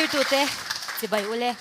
Thlirtute chibai ule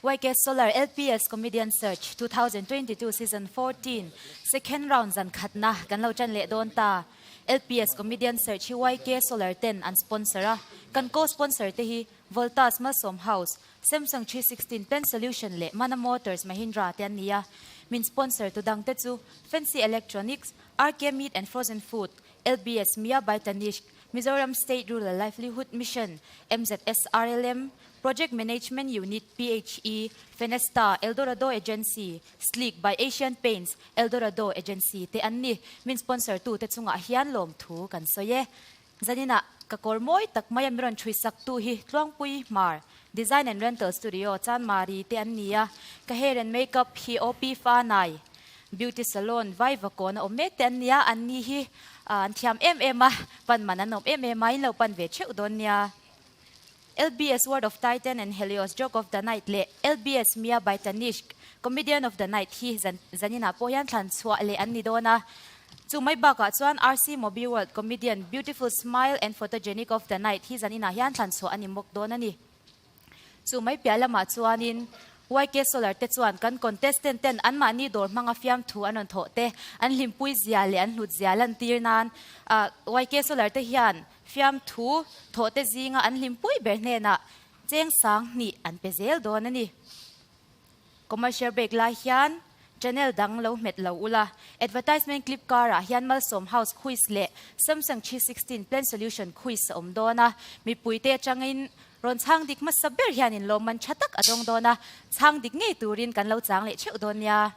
YK Solar LPS Comedian Search 2022 Season 14 Second Round zan khatna kan lo tan leh dawn ta. LPS Comedian Search hi YK Solar ten an sponsor a, kan co-sponsor te hi Voltas Malsawm House, Samsung 316 Pen Solution leh Mana Motors Mahindra te an ni a. Min sponsor tu dangte chu Fancy Electronics, RK Meat and Frozen Food, LBS Mia by Tanishq, Mizoram State Rural Livelihood Mission, MZSRLM, Project Management Unit, PHE, Fenesta, Eldorado Agency, Sleek by Asian Paints, Eldorado Agency te an ni. Min sponsor tu te chungah hian lawmthu kan sawi e. Zaninah ka kawr mawi tak mai a mi rawn thui sak tu hi Tluangpui Hmar, Design and Rental Studio, Chanmari te an ni a. Ka hair and makeup hi OP Fanai, Beauty Salon, Vaivakawn a awm mek te an ni a. An ni hi an thiam em em a, pan man an awm em em a, in lo pan ve theuh dawn nia. LBS Word of Titan and Helios Joke of the Night leh LBS Mia by Tanishq Comedian of the Night hi zan zaninah pawh hian thlan chhuah leh an ni dawn a. Chu mai bakah chuan RC Mobi World Comedian Beautiful Smile and Photogenic of the Night hi zaninah hian thlan chhuah a ni mawk dawn a ni. Chu mai piah lamah chuanin YK Solar te chuan kan contestant ten anmahni dawr hmanga fiamthu an rawn thawh te, an hlimpui zia leh an hlut zia lantir nan YK Solar te hian Fiamthu thawhte zinga an hlimpui ber hnenah cheng 2000 an pe zel dawn a ni. Commercial break lai hian channel dang lo hmet lo ula, advertisement clip karah hian Malsawm House quiz leh Samsung 316 Plan Solution quiz a awm dawn a, mipuite atangin rawn chhang dik hmasa ber hian inlawmman tha tak a dawng dawn a, chhang dik ngei turin kan lo chang leh theuh dawn nia.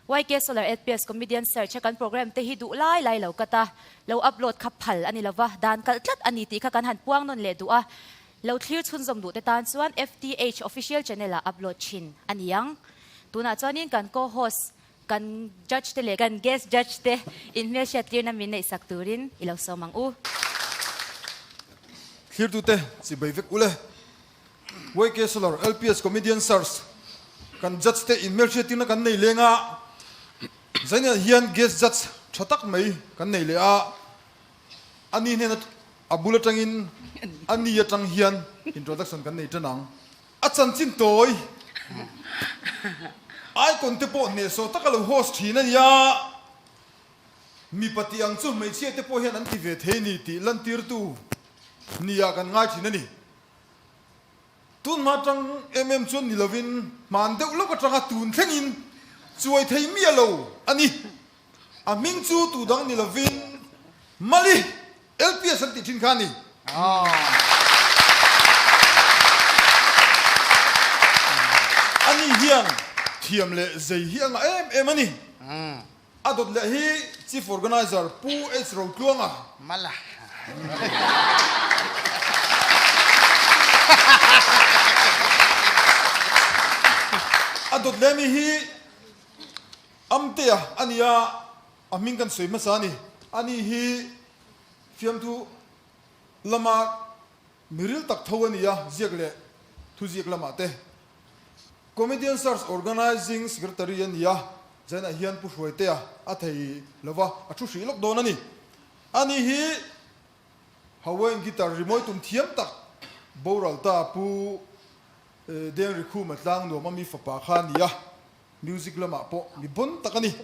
YK Solar LPS Comedian Search a kan program te hi duh lai lai lo cut a, lo upload kha phal a ni lova, dan kalh tlat a ni tih kha kan han puang nawn leh duh a, lo thlir chhunzawm duh te tan chuan FTH Official Channel ah upload thin a ni ang. Tunah chuanin kan co-host, kan judge te leh kan guest judge te inhmelhriat tirna min neihsak turin i lo sawm ang u. Thlirtute chibai vek ule. YK Solar LPS Comedian Search kan judge te in hmelhriat tirna kan nei leng a, Zainiah hian guest judge tha tak mai kan nei leh a, a ni hnena a bul atangin a ni atang hian introduction kan nei tan ang. A chanchin tawi icon te pawh hnehsawh taka lo host thin a nia, mipa tih ang chu hmeichhia te pawh hian an ti ve thei ni tih lantirtu nia kan ngai thin a ni. Tun hma atang em em chuan ni lovin hman deuh lawk atanga tun thlengin chuai thei miah lo a ni. A hming chu tu dang ni lovin Mali LPS an tih thin kha a ni. Ani hian thiam leh zei hi a ngah em em a ni. A dawt leh hi Chief Organizer Pu H Rotluanga. Mala. A dawt leh mi hi Amtea a ni a, a hming kan sawi hmasa a ni. Ani hi fiamthu lama miril tak tho a ni a, ziak leh thuziak lamah te. Comedian Search Organising Secretary a ni a, Zainah hian Pu Hruaitea a thei lova, a thu hrih lawk dawn a ni. Ani hi Hawaiian guitar rimawi tum thiam tak boral ta Pu Deng Rikhuma tlang nuam a mi fapa kha a ni a, music lamah pawh mi bon tak a ni.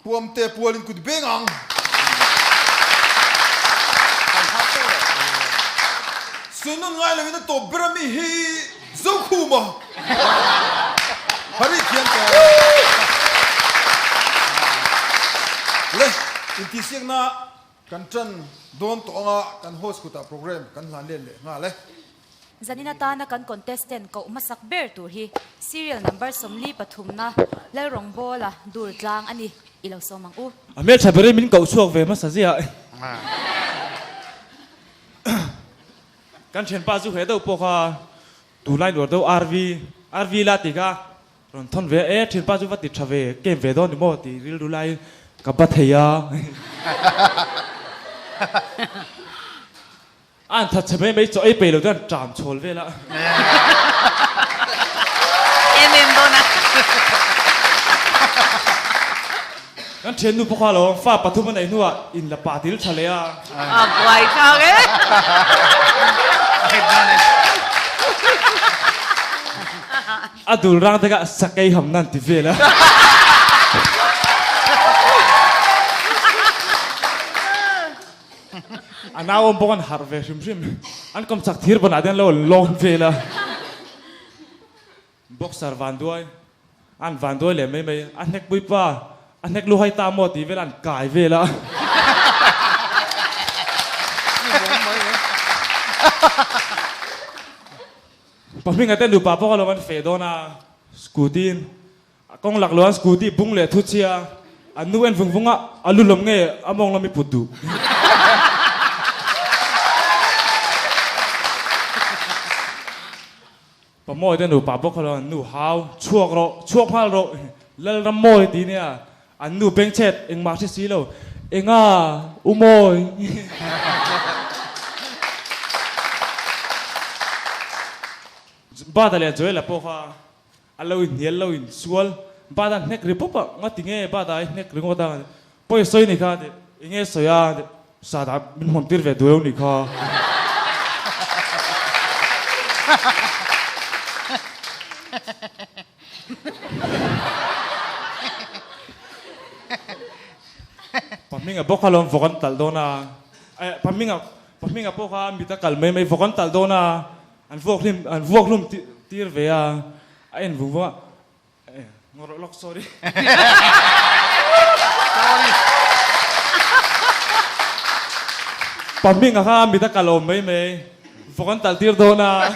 Puamte pualin kut beng ang. Sunun ngai loin a tawp ber a mi hi Zokhuma Hari thiam ta le intihsiakna kan tan dawn tawh anga kan host kutah program kan hlan let leh nghal e. Zanin atana kan contestant koh hmasak ber tur hi serial number 43 na Lalrawngbawla dur tlang a ni, i lo sawm ang u. A hmeltha berin min koh chhuak ve hmasa ziah. Kan thianpa chu he deuh pawh kha tunlai nuar deuh RV, RV la ti kha rawn thawn ve a, e thianpa chu va ti tha ve, game ve dawn ni maw tih rilru laiin ka ba thei a. A an that chhe mai mai chaw ei peih lo chuan ṭam chhawl vel a. Em em dawn a. Kan ṭhiannu pawh kha lo fa pathum a neih hnuah in la pa dil ṭha leh a. A buai thlak e. A dul rang te kha sakei ham nan ti vel a. A nau awm bawk an harh ve hrim hrim. An kawm chak thir banah te an lo lawn vel a. Boxer vanduai, an vanduai leh mai mai. A hnek puipa, a hnek luhai ta maw tih vel an kai vel a. Pahminga te nupa pawh alawm an feh dawn a, scooty in a kawng lak lo a scooty bung leh thu chhia a nu en vung vung a, a lu lawm nge a mawng lawm i put duh. Pamawi te nupa bawk alawm an nu hau, chhuak rawh, chhuak nghal rawh, Lalrammawi ti nia an nu bengchhet engmah hre si lo, enga u mawi. Bata leh Joela pawh kha a lo inhnial lo insual, Bata hnek ri pawp a, ngati nge Bata i hnek ringawt a, pawi sawi ni kha tih, enge sawi a tih, Sada min hmuam tir ve duh lo ni kha. Pahminga bawk kha lawm vawk an talh dawn a, eh Pahminga Pahminga pawh kha mit a kal mai mai vawk an talh dawn a, an vuak hlim an vuak hlum tir ve a, a en vung vung a, eh ngaw rawh lawk sorry. Sorry. Pahminga kha mit a kal awm mai mai vawk an talh tir dawn a.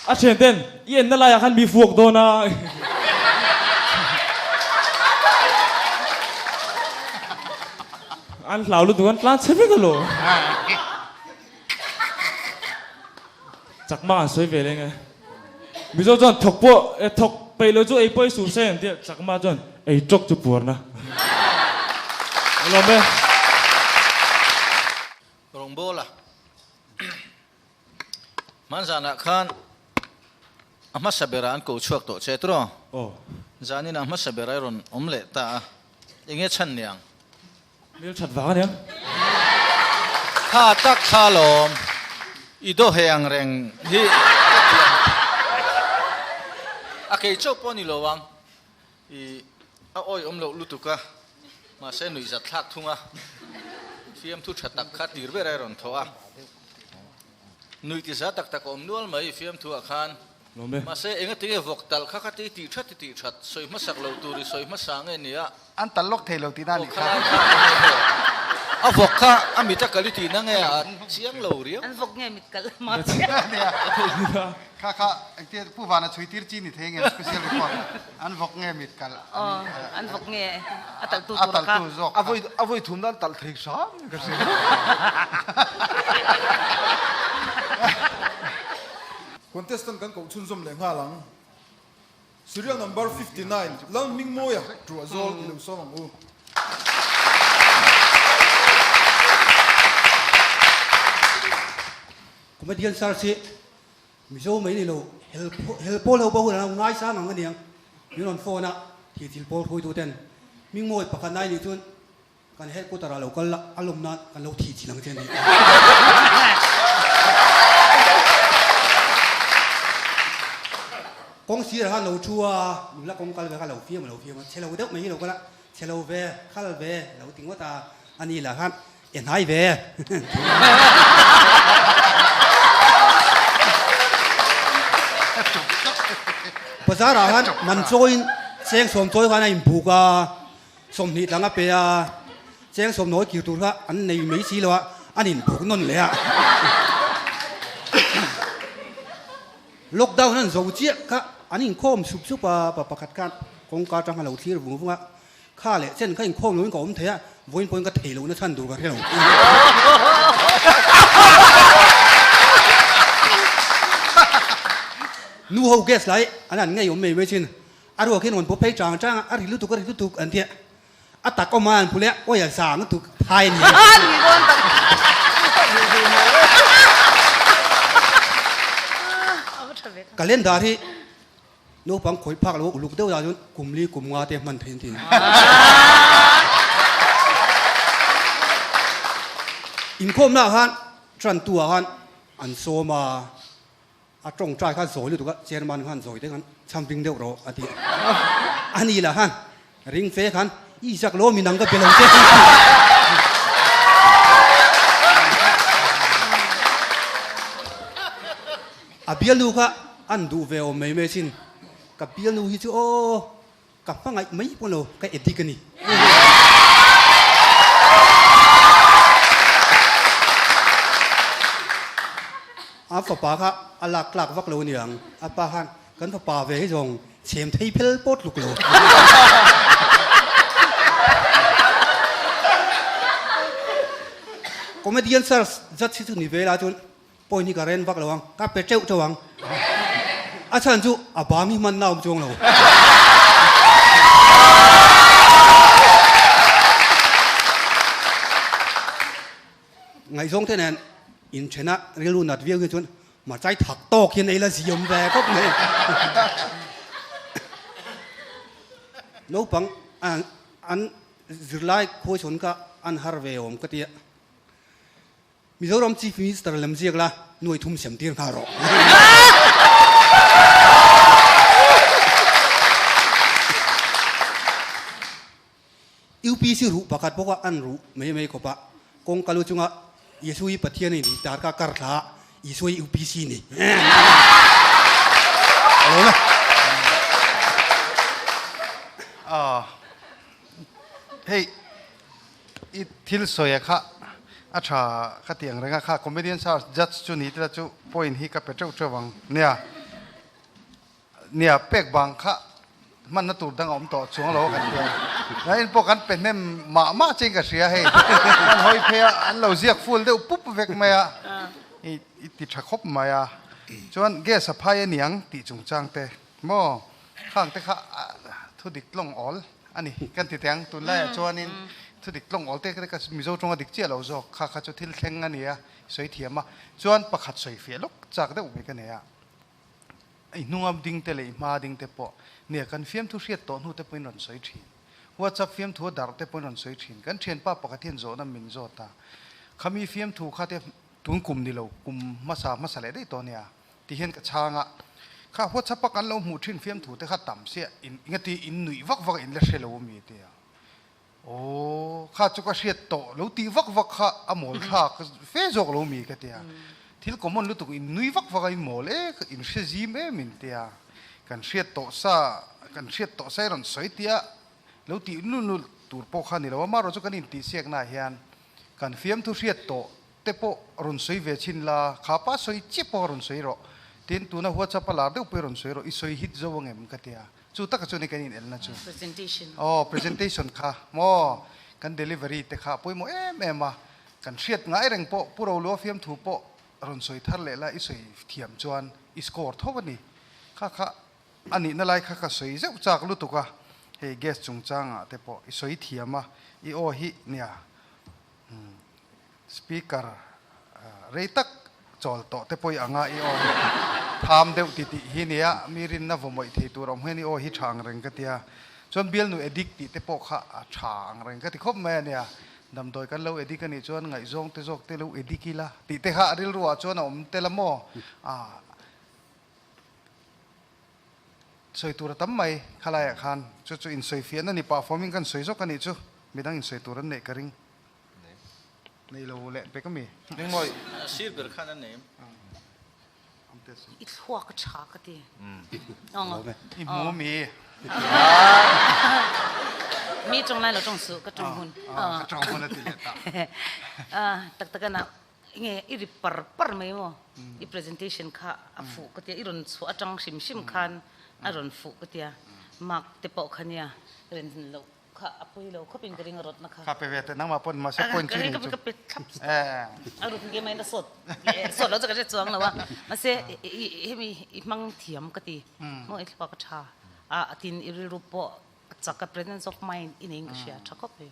A thian ten i enna laiah khan mi fuak dawn a. An hlau lutuk an tlan chhe vek alawm. Chakma an sawi ve leng e. Mizo chuan thawk pawh e thawk peih lo chu ei pawh i suh se an ti a, Chakma chuan ei tawk chu puarna. Alawm e. Rawngbawla hmanzanah khan a hmasa berah an ko chhuak tawh che turaw? Aw. Zanin a hmasa berah i rawn awm leh ta a, enge chhan niang? Hmel that vang ania. Kha tak kha lawm i daw he ang reng hi ka ti ang. A kei chauh pawh ni lo ang i a awi awm loh lutuk a, mahse nuihzat thlak thung a, fiamthu tha tak kha tir ber a i rawn thawh a. Nuih ti za tak tak a awm nual mai fiamthu ah khan. Lawm e. Mahse enga tinge vawk talh kha kha ti tih that i tih that, sawi hmasak lo tur i sawi hmasa nge nia. An talh lawk thei lo tihna a nih kha. A vawk kha a mit a kal i tihna nge a chiang lo riau. An vawk nge mit kalh a Nia. Kha kha engtia Pu Vana chhui tir chi ni thei nge special report an vawk nge mit kalh. Aw an vawk nge a talh tu tur kha. A talh tu zawk kha. A vawi thum nan talh thei hram ka hria. Contestant kan koh chhunzawm leh nghal ang. Serial number 59, Lalhmingmawia Truahzawl i lo sawm ang u. Comedian search hi Mizo mai ni lo, hel hel pawl ho pawh hun an lo ngaisang ang aniang. Min rawn phone a, thih thil pawl hruaitu ten Hmingmawi pakhat nai nih chuan Kan headquarter ah lo kal la, a lawm nan kan lo thih chilh ang che ni. Kawng sirah khan lo thu a, nula kawng kal ve kha lo fiam a lo fiam a, chhe lo deuh mai hi lo kal a, chhe lo ve, khal ve lo ti ngawt a, a ni lah khan e hnai ve. Bazar ah khan man chawiin cheng sawm chawi khan a inbuk a. 20 tlang a pe a, cheng sawmnawi kir tur kha an nei mai si lo a, an inbuk nawn leh a. Lockdown an zo chiah kha an inkhawm sup sup a, pa pakhat khan kawngka atang a lo thlir vung vung a, kha leh chen kha inkhawm loin ka awm thei a, vawiin pawhin ka thei lohna chhan tur ka hre lo. Nu ho gas lai an an ngei awm mai mai thin. A ruak hian rawn paw phei chang chang a, a ri lutuk a ri lutuk an ti a, a tak awm a an phu leh a, awi a zang lutuk phai a ni a. Calendar hi naupang khawih phak lo uluk deuh dah chuan kum li kum nga te hman theih an ti. Inkhawmna ah khan Trantu ah khan an sawm a, a tawngtai kha zawi lutuk a, chairman khan zawi te khan chham ring deuh rawh a ti a. A ni lah khan ring fe khan i zak lo mi nang ka be lo che. A bialnu kha an duh ve awm mai mai sin, ka bialnu hi chu aw Ka hmangaih mai pawh lo, ka addict a ni. A fapa kha a lak tlak vak lo aniang, a pa khan kan fapa ve hi zawng chhem thei phel pawt tluk lo. Comedian search judge hi chu ni ve la chuan Point hi ka ren vak lo ang, ka pe teuh teuh ang. A chhan chu a bang hi hmanna a awm chuang lo. Ngaihzawng te nen inthena rilru nat viau hi chuan hmarchai thak tawk hian ei la ziam ve khawp mai. Naupang an zirlai khuaichhawn kha an har ve awm ka tia. Mizoram Chief Minister lem ziak la nuai thum sem tir nghal rawh. UPC ruh pakhat bawk a an ruh mai mai khawp a, kawngka lu chunga Yesu hi Pathian a ni tar kha kar thla a, Isua hi UPC ni. A lo na. Hei I thil sawi a kha a tha ka ti ang reng a kha comedian search judge chu ni tila chu point hi ka pe teuh teuh ang nia nia pek bang kha hmanna tur dang a awm tawh chuang lo a kan tia nain pawh kan pe hnem mah mah chiin ka hria hei kan hawi phei a an lo ziak full deuh pup vek mai a i i ti tha khawp mai a chuan gas a phai aniang tih chungchang te maw khang te kha thu dik tlawng awl A ni, kan ti teh ang. Tunlaiah chuanin thudik tlawng awl te ka Mizo tawnga dik chiah lo zawk kha kha chu thil thleng a ni a, sawi thiam a. Chuan pakhat sawi fiah lawk chak deuh mai ka nei a, i hnunga ding te leh i hma ding te pawh nia kan fiamthu hriat tawh hnu te pawhin rawn sawi thin. WhatsApp fiamthu a darh te pawhin rawn sawi thin. Kan thianpa pakhat hian zawhna min zawt a, khami fiamthu kha te tun kum ni lo, kum hmasa hmasa leh daih tawh a nia. Ti hian ka chhang a, kha WhatsApp a kan lo hmuh thin fiamthu te kha tam sia in engati in nuih vak vak in la hre lo ami ti a, aw kha chu ka hriat tawh lo tih vak vak kha a mawl thlak fe zawk lo mi ka ti a, thil common lutuk in nui vak vak a in mawl e in hre zim em in ti a, kan hriat tawh sa kan hriat tawh sa i rawn sawi tia lo tih nul nul tur pawh kha ni lo a, amaherawhchu kan intihsiaknaah hian kan fiamthu hriat tawh te pawh rawn sawi ve chhin la, kha pa sawi chiah pawh rawn sawi rawh, tin tuna WhatsApp a lar deuh pawh i rawn sawi rawh, i sawi hit zo angem ka ti a, chu taka chuan i kan inelna chu. Presentation. Aw, presentation kha maw, kan delivery te kha a pawimawh em em a, kan hriat ngai reng pawh Pu Rolua fiamthu pawh rawn sawi thar leh la i sawi thiam chuan i score tho a ni, kha kha a nihna lai kha ka sawi zeuh chak lutuk a, hei gas chungchangah te pawh i sawi thiam a, i aw hi nia. Speaker rei tak chawl tawh te pawh i ang a, i aw hi tham deuh ti tih hi nia, mi rinna vawmawih thei tur awm hian i aw hi tha ang reng ka tia. Chuan bialnu addict tih te pawh kha a tha ang reng ka ti khawp mai a nia. Damdawi kan lo addict a nih chuan ngaihzawng te zawk te lo addict ila tih te kha a rilru ah chuan a awm tel a maw? Aah. Sawi tur a tam mai khalaiah khan chu chu insawi fiahna ni pah fawmin kan sawi zawk a nih chu midang insawi tur an neih ka ring. Nei lo leh pek ami? Ringmawi sir ber khan an nei em? I thluak a tha ka ti. I hmu mi? Mi tawng lai lo tawng suh ka tawng hun. Ka tawng hun a ti leh ta. Tak tak ana nge i ri par par mai maw i presentation kha a fuh ka tia i rawn chhuah atang hrim hrim khan a rawn fuh ka tia mark te pawh kha nia ren loh kha a pawi lo khawp in ka ring a rawtna kha. Ka pe ve teh nangmah pawn mahse point chu nei chu. Ka pe thlap a rut nge mai na sawt sawt lo chu ka hre chuang lo a mahse hemi i hmang thiam ka ti maw i thluak a tha a tin i rilru pawh a chak a presence of mind i nei in ka hria tha khawp mai.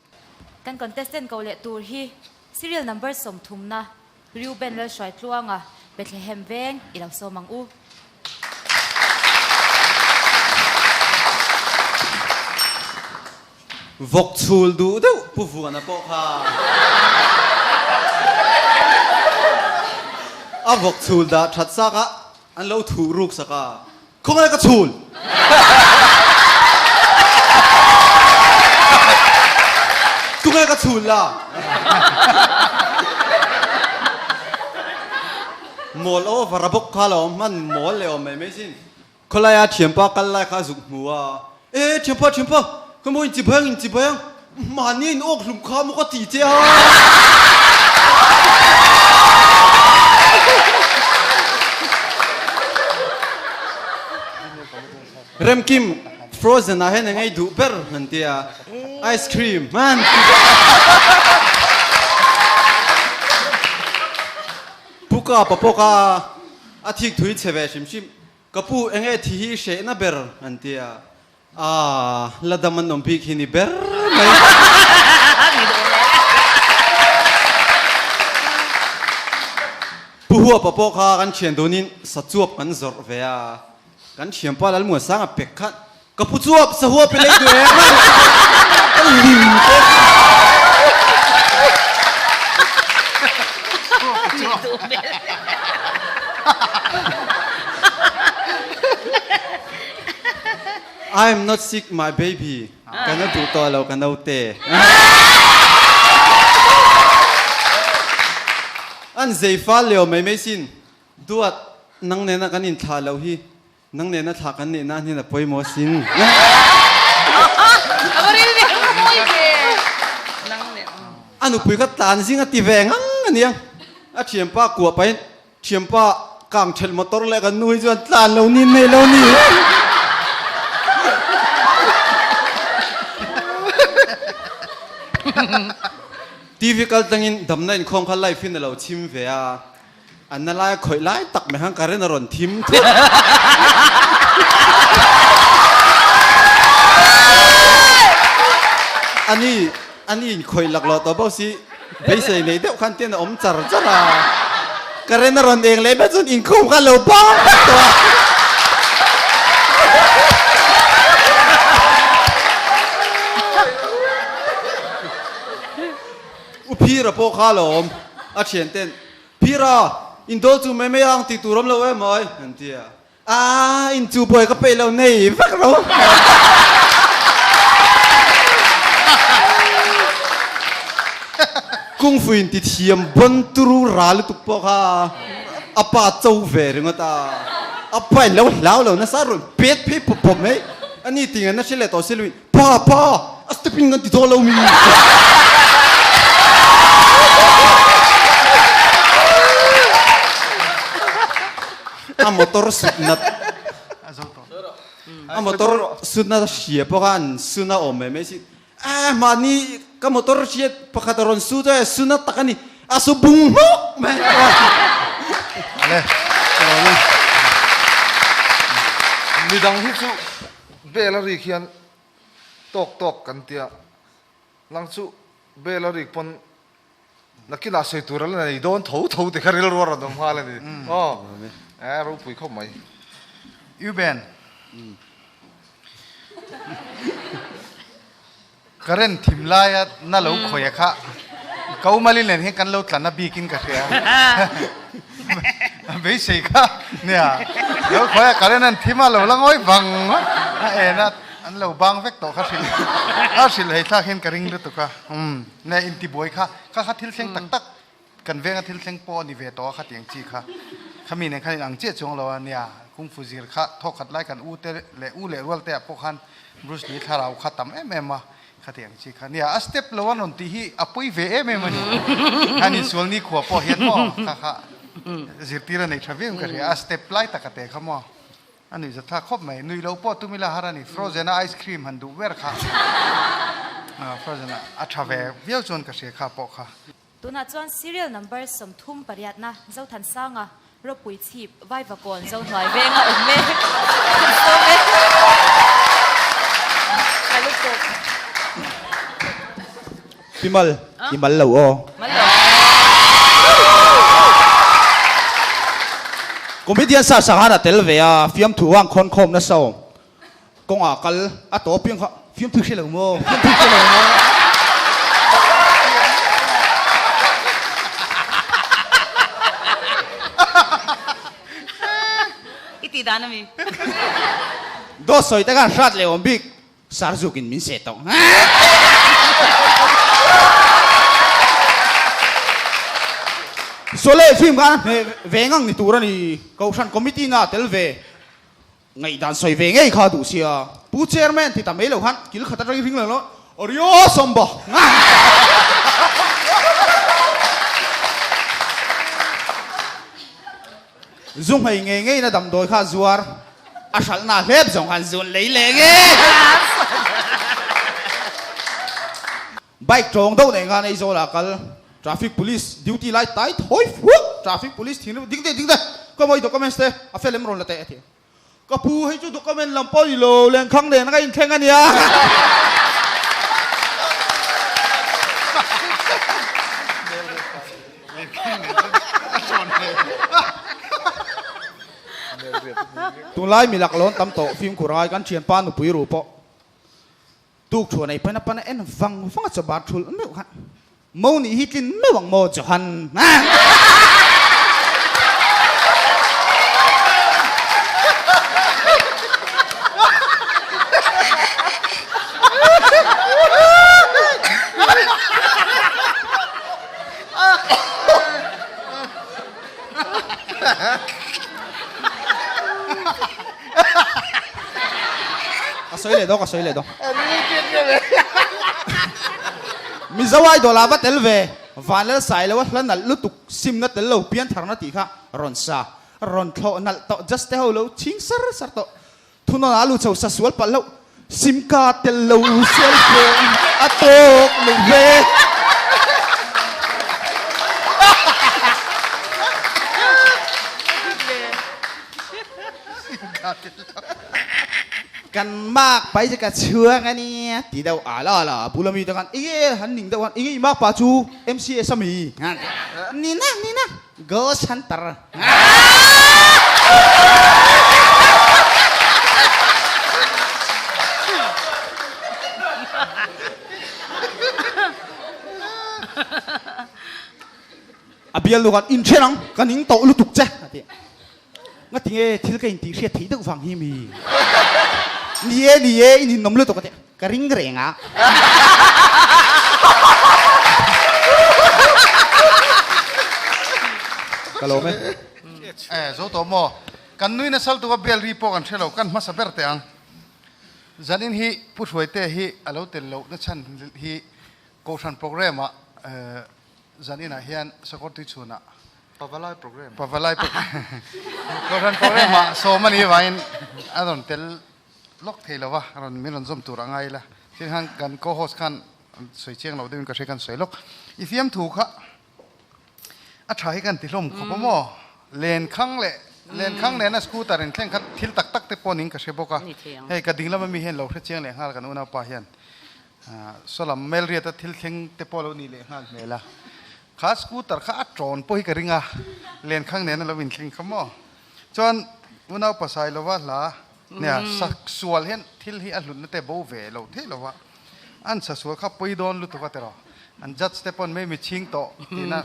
Kan contestant ko leh tur hi serial number sawmthumna Reuben Lalhruaitluanga Bethlehem veng i lo sawm ang u. Vawk chhul duh deuh Pu Vuana pawh kha. A vawk chhul dah that sak a, an lo thuh ruk sak a, Khawngaih ka chhul! Tunge ka chhul la? Mawl over a bawk kha lo hman mawl leh awm mai mai sin. Khawlaia thianpa kal lai kha a zuk hmu a, E thianpa thianpa, ka maw inchi bayang inchi bayang, mahni in awk hlum kha maw ka ti che a. Remkim, Frozen ah hian engei duh ber an ti a, ice cream an ti ber. Pu Kapa pawh kha a thik thui chhe ve hrim hrim. Ka pu enge thi hi hrehna ber an ti a, aah la dam an awm bik hi ni ber mai. Pu Huapa pawh kha kan thian dunin sachuap kan zawrh ve a, kan thianpa Lalmuansanga pek khan Ka pu chuap sahuap i lei duh em a? Ka lim te. I am not sick my baby. Ka na duh tawh lo ka naute. An zei fal leo mai mai sin. Duat nang nena kan inthlah lo hi Nang nena thla kan nih na hnin a pawimawh sin. A nupui kha tlan zing a ti ve ngang a nia. A thianpa kuah pahin thianpa kang thelh motor leh kan nu hi chuan tlan lo nin nei lo ni. TV kal tlangin damna inkhawm kha live in a lo chhim ve a. A na lai a khawih lai tak mai khan current a rawn thim thut. Ani ani in khawih laklawh tawh bawk si beisei nei deuh khan tian a awm char char a. Current a rawn eng leh mai chuan inkhawm kha a lo bang vek tawh a. U Phira pawh kha a lo awm a thianten Phira, in dawl chu mai mai ang tih tur awm lo em awi? An ti a. Aa, in chu buai ka peih lo nei vek ro. Kungfu in ti thiam bon turu ra lutuk pawh kha a pa cho ve ringawt a. A pa in lo hlau lo nasa rawn pet phei pawp pawp mai. Ani ti ngan a hre leh tawh si lo in, Pa, pa, a step in kan ti dawn lo mi. A motor sut nat a motor sut na hria pawh kha an sun a awm mai mai si. Eh, mahni ka motor hriat pakhat a rawn su chu e sun a tak a ni. A su bung hmawk mai. Ale. Midang hi chu Bel a rik hian tawk tawk kan tia, nang chu bel a rik pawn nakinah sawi tur a la nei dawn tho tho ti kha rilru a rawn awm nghal a ni. Aw, eh ropui khawp mai. U Ben, Current thim laia na lo khawih a kha ko malin nen hian kan lo tlan a bikin ka hria a beisei kha nia lo khawih a current an thim a lo la ngawi vang a en a an lo bang vek tawh kha hrilh a hrilh hei thlak hian ka ring lutuk a umm nia intibuai kha kha kha thil thleng tak tak Kan venga thil thleng pawh a ni ve tawh a khatiang chi kha. Khami nen khan in ang chiah chuang lo a nia. Kung Fu zir kha thawk khat lai kan u te leh u leh rual te ah pawh khan Bruce Lee thlarau kha tam em em a khatiang chi kha nia. A step lo an rawn tih hi a pawi ve em em a ni. Khan insual nikhua pawh hian maw kha kha zirtir a nei tha viau in ka hria. A step lai tak a te kha maw. A nuih zathlak khawp mai. Nuih loh pawh tum ila har a ni. Frozen a ice cream han duh ber kha Frozen a a tha ve viau chuan ka hria kha pawh kha. Tunah chuan serial number 30 pariatna Zothansanga ropui chhip Vaivakawn Zohnuai venga awm mek kan sawm e. Ka lutuk. Pi Mal, i mal lo aw. Mal lo. Comedian sa Sanghan a tel ve a, fiamthu ang khawn khawm nasa awm. Kawngah kal a tawp piang kha fiamthu hre lo maw? Fiamthu hre lo maw? dan a mi. Dawt sawi te khan hrat leh awm bik Sarzuk in min seh tawh. Sawle film khan a hneh ve ngang ni tur a ni. Kohhran committee na a tel ve. Ngaihdan sawi ve ngei kha duh sia. Pu Chairman ti ta mai lo khan kil khat atangin ring lo lo Ario Samba. Zu hmei ngei ngei na damdawi kha zuar a hralhna hlep zawng khan zun lei leh nge. Bike tawng deuh nei khan Aizawl ah kal traffic police duty lai tai thawi fuak traffic police thinrim ding teh ding teh ka mawi documents te a fel em rawn la teh a ti. Ka pu hei chu document lam pawh ni lo lenkhang nen ka inthleng a nia. Tunlai milak lawn tam tawh fimkhur angai kan thianpa nupui ru pawh tuk thuan ei paina pana en vang vang a chawbar thulh meuh khan Mo nih hi tlin meuh ang maw Johan? Ka sawi leh daw, ka sawi leh daw. Mizo Idol ah va tel ve, Vanlal Sailoa hla nalh lutuk simna tel lo piantharna tih kha rawn sa, rawn thlawh nalh tawh just te ho lo chhing sar sar tawh. Thunawn ah lu chho sa sual palh loh, sim ka tel lo cell phone a tawk lo ve. Kan mak pai chu ka chhuang a nia ti deuh a la la a bula mi te khan enge han ning deuh khan enge i mak pa chu MCS a mi ni na ni na ghost hunter a bialnu khan inthen ang ka ning tawh lutuk che a ti. Nga tinge thil ka intih hriat theih deuh vang hi mi? Ni e, ni e, i ninawm lutuk a ti. Ka ring reng a. Ka lawm e. E, zo tawh maw? Kan nui nasal tuk a bel ri pawh kan hre lo, kan hmasa ber teh ang. Zanin hi Pu Hruaite hi a lo tel loh na chhan hi Kohhran program ah Zan inah hian Sakawr tui chhunah Pavalai program. Pavalai program. Kohhran program ah sawm a nih avangin a rawn tel lawk thei lo va, rawn min rawn zawm tur a ngai ila. Tin khan kan co-host khan sawi chiang loh deuhin ka hria khan sawi lawk. I fiamthu kha a tha hi kan ti hlawm khawp a maw? Lenkhang leh lenkhang nena scooter in thleng kha thil tak tak te pawh ning ka hre bawk a. Hei ka ding lama mi hian lo hre chiang leh nghal kan unaupa hian. Saw lam Melriata thil thleng te pawh a lo nih leh nghal hmel a. Kha scooter kha a tawn pawh hi ka ring a, lenkhang nen a lo inthleng kha maw. Chuan unau pasai lova hla nia sak sual hian thil hi a hlutna te bo ve lo theih lova, an sa sual kha pawi dawn lutuk a tiraw. An judge te pawn mai mi chhing tawh tina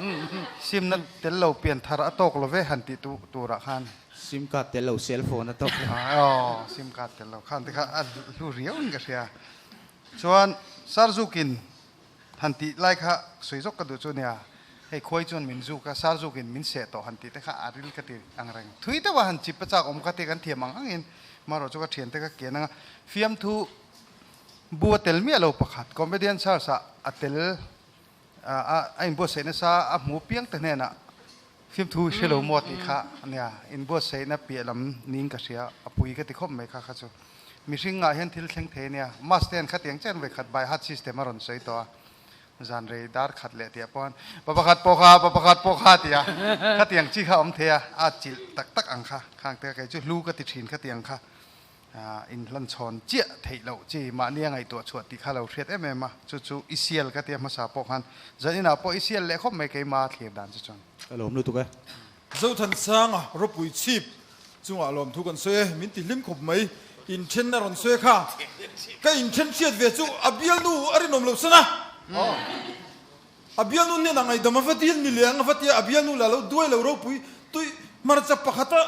simna tel lo pian thar a tawk lo ve han tih turah khan. Sim card tel lo cell phone a tawk lo. Aw sim card tel lo khan te kha a hlu riau in ka hria. Chuan Sarzukin han tih lai kha sawi zawk ka duh chu nia, hei khuai chuan min zuk a, Sarzukin min seh tawh han tih te kha a ril ka ti ang reng. Thui deuh a han chip a chak awm kha ti kan thiam ang angin marawh chu ka thiante ka kian ang a, fiamthu bu a tel miah lo pakhat, comedian search ah a tel a a inbuatsaih nasa a hmu piang te hnenah fiamthu i hre lo maw tih kha nia, inbuatsaihna piah lam niin ka hria, a pui ka ti khawp mai kha kha chu. Mihring ah hian thil thleng thei a nia, Mass te hian khatiang chen vawikhat by heart system a rawn sawi tawh a, zan rei dar khat leh tih ah pawh pa pakhat pawh kha, pa pakhat pawh kha tih a, khatiang chi kha a awm thei a, a chilh tak tak ang kha, khang te kei chu hlu ka ti thin khatiang kha inhlan chhawn chiah theih loh chi mahni a ngaihtuah chhuah tih kha lo hriat em em a, chu chu i sial ka tia hmasa pawh khan zan inah pawh i sial leh khawp mai keima thlir dan chu chuan. Ka lawm lutuk e. Zothansanga ropui chhip Chungah lawmthu kan sawi e, min ti hlim khawp mai. Inthen a rawn sawi kha, ka inthen hriat ve chu a bialnu a rinawm loh san a. A bialnu hnenah ngaihdam a va dil ni leh ang a va tia, a bialnu lah lo duai lo ropui tui hmarcha pakhata.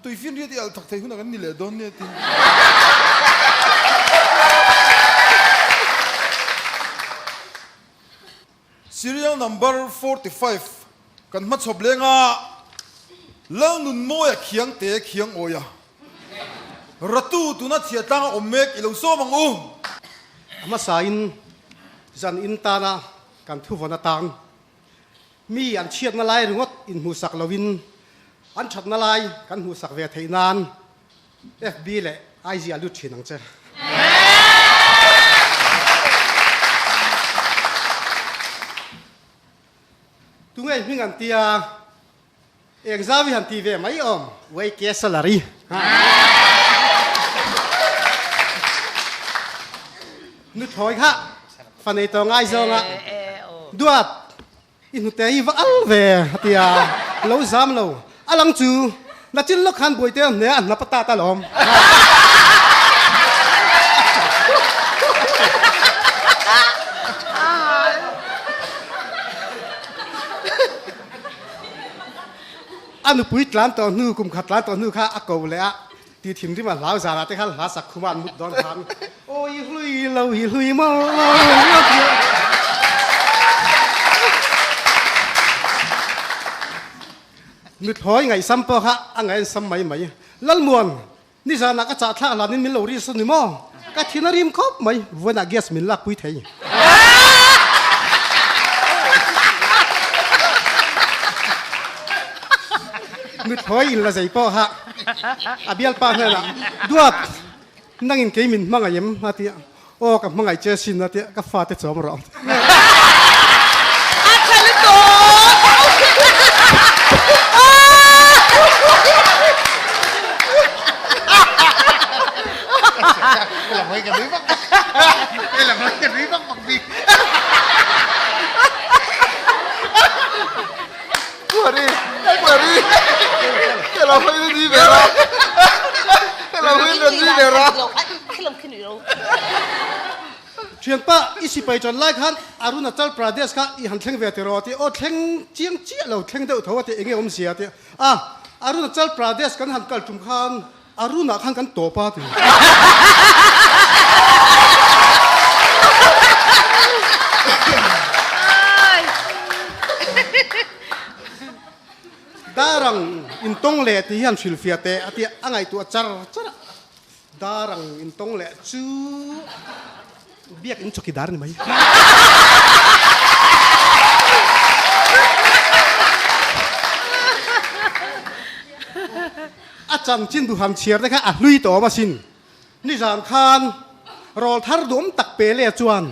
Tuifinriat i alh thak thei hunah kan ni leh dawn nia ti. Serial number 45 kan hmachhawp lenga Lalnunmawia Khiangte Khiangawia Ratu tuna chhiahtlang a awm mek i lo sawm ang u. A hmasain zan in tana kan thuvawn atan mi an chhiatna lai ringawt inhmuhsak loin an thatna lai kan hmuhsak ve theih nan FB leh IG ah lut thin ang che. Tunge hming an tia eng zau hi han ti ve mai awm YK salary. Nuthlawi kha fa nei tawh ngai zawnga duat i hnute hi va al ve a ti a, lo zam lo a lang chu nachin lawk khan buaite a hne a hnap a tat alawm. A nupui tlan tawh hnu kum khat tlan tawh hnu kha a ko leh a. Ti thinrim a hlau zanah te khan hla sak khuma an mut dawn khan aw i hlui lo i hlui maw lo lo ti a. Nuthlawi ngaihsam pawh kha a ngaih an sam mai mai. Lalmuan, nizanah ka chah thlak hlanin min lo ri sawn ni maw? Ka thin a rim khawp mai, vuanah gas min lakpui thei. Nuthlawi in la zei pawh kha a bialpa hnenah, Duat, nangin kei min hmangaih em? a ti a. Aw, ka hmangaih che sin a ti a, ka fate chawm rawh. A tha lutuk! Thianpa, i sipai ṭan lai khan Arunachal Pradesh kha i han thleng ve tiraw a ti. Aw thleng chiang chiah lo, thleng deuh tho a ti, enge awmzia a ti. A, Arunachal Pradesh kan han kal ṭum khan Arunah khan kan tawp a ti. Darang intawng leh tih hi han hrilhfiah teh a ti a, a ngaihtuah char char a. Darang intawng leh chu biakinn chawkidar ni mai. A chanchin duham chhiar te kha a hlui tawh awm asin. Nizan khan rawl thar duhawm tak pe leh chuan.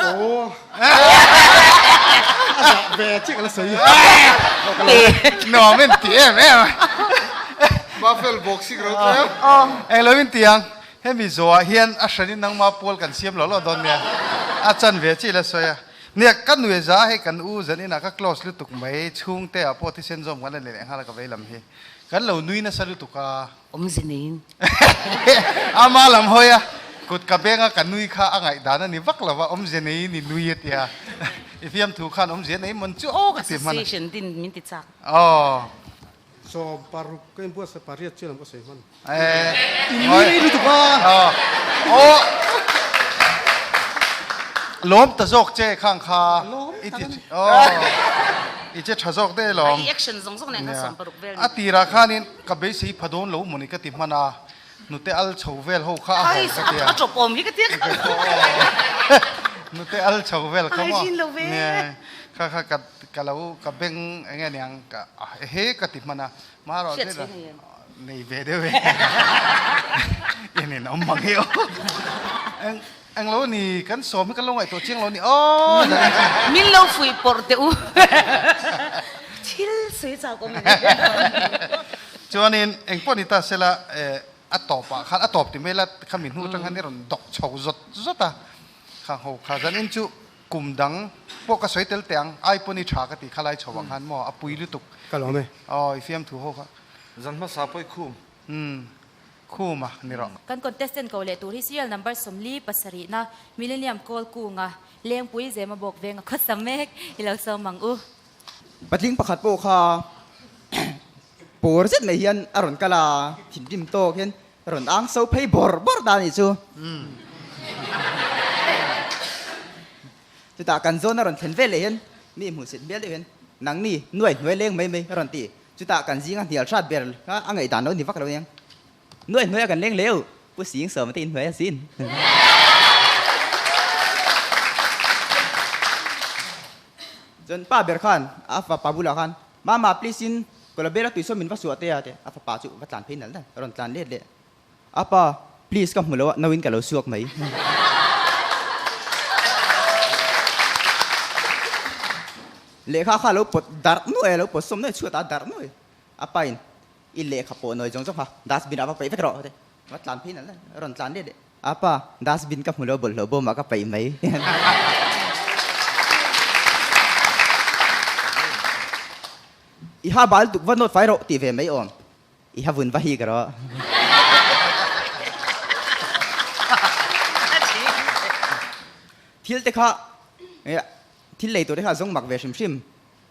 Aw a zah ve chiah ka la sawi. Nuam in ti em em. Mafel boxing ro tlem. Englo in ti ang. Hemi zawhah hian a hranin nangma pual kan siam lo lo dawn nia, a chan ve chi la sawi a. Nia, ka nui za hei kan u zan inah ka close lutuk mai, chhungte ah pawh thisen zawm kan la nei leh nghal a ka vei lam hi. Kan lo nui nasa lutuk a. Awmze neiin. Ama lam hawi a, kut ka beng a ka nui kha a ngaihdan a ni vak lo va, awmze neiin i nui a tia. I fiamthu khan awmze nei mawn chu aw ka ti hman a. Association din min ti chak. Aw. 16 ka inbuatsaih pariat chian lam ka sawi hman. Eh. In nui rei lutuk a. Aw. Lawm ta zawk che khang kha. Lawm I tak ti a ni. aw. I che tha zawk daih lawm. A action zawng zawng nen khan 60 vel ni. A tirah khanin ka beisei pha dawn lo mawni ka ti hman a. Nute al chho vel ho kha a haw ka tia. A tawp awm hi ka tia. Nute al chho vel kha maw. A chin lo ve. Kha kha ka ka lo ka beng eng nge niang ka he ka ti hman a marawh Hriat chhe nei em? Nei ve deuh e. In in awm mang hi aw. Eng eng lo ni kan sawm hi kan lo ngaihtuah chiang lo ni aw. Min lo fuih pawrh teh u. Thil sawi chak awm em? Chuanin eng pawh ni ta sela a tawpah khan a tawp ti mai la khami hnu atang khan i rawn dawk chho zawt zawt a khang ho kha zanin chu Kum dang pawh ka sawi tel teh ang, ai pawn i tha ka ti kha lai chho ang khan maw a pui lutuk. Ka lawm e. Aw i fiamthu ho kha. Zan hmasa pawh i khum. Umm. Khuma ni rawh. Kan contestant ko leh tur hi serial number 47 na Millennium Kawl Kunga Lengpui Zema bawk venga khawsa mek i lo sawm ang u. Patling pakhat pawh kha pawr zet mai hian a rawn kal a, thinrim tawk hian rawn ang so phei bawr bawr ta a nih chu. Chutah kan zawn a rawn thlen vel leh hian mi hmuhsit hmel deuh hian nangni nuai hnuai leng mai mai a rawn ti. Chutah kan zinga hnial hrat ber kha a ngaihdan lo ni vak lo aniang. Nuai hnuai a kan leng leu, Pu Sing Sawma te inhnuai asin. Chuan pa ber khan a fapa bulah khan, Mama please in Kolabela tui saw min va suah teh a tih a fapa chu va tlan phei nal nal, a rawn tlan let leh. A pa, please ka hmu lo a, no in ka lo suak mai. Lehkha kha a lo pawt darh nuai a, lo pawt sawm nuai chhuat ah a darh nuai. A pa in, I lehkha pawh nawi zawng zawng kha dustbin ah va paih vek rawh a ti. Va tlan phei nal nal, a rawn tlan let leh. A pa, dustbin ka hmu lo bawlhhlawh bawm ah ka paih mai. I ha bal tuk va nawt fai rawh tih ve mai awm. I ha vun va hik rawh. Thil te kha thil lei tur te kha a zawng mak ve hrim hrim.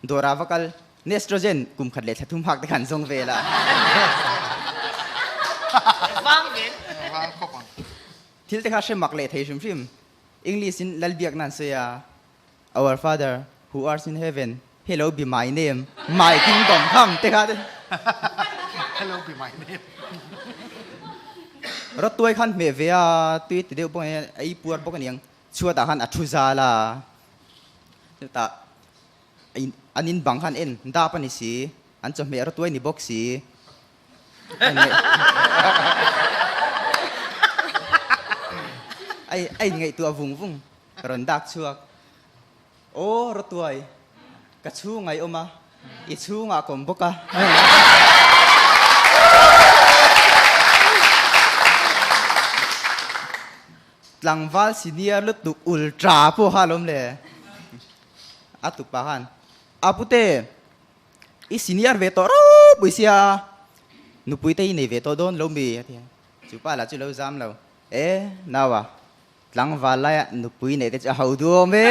Dawrah va kal Nestrogen kum khat leh thla thum hak te kha an zawng vel a. Thil te kha hre mak leh thei hrim hrim. English in Lalbiak nan sawi a. Our Father who art in heaven, hello be my name, my kingdom come te kha te. Hello be my name. Rawtuai khan hmeh ve a, tui ti deuh bawk a, a ei puar bawk aniang. Chhuatah khan a thu zal a, chutah an in bang khan en dap a ni si, an chawhmeh rawtuai ni bawk si. A inngaihtuah vung vung. Rawn dak chhuak. Aw Rawtuai, ka chhung ai awm a, i chhungah ka awm bawk a. Tlangval senior lutuk ultra pawh kha alawm le. A tupa khan, A pute, i senior ve tawh ropui sia, nupui te i nei ve tawh dawn lo mi? a ti a. Chupa lah chu lo zam lo. E, naua, Tlangval laiah nupui neih te chu a ho duam e.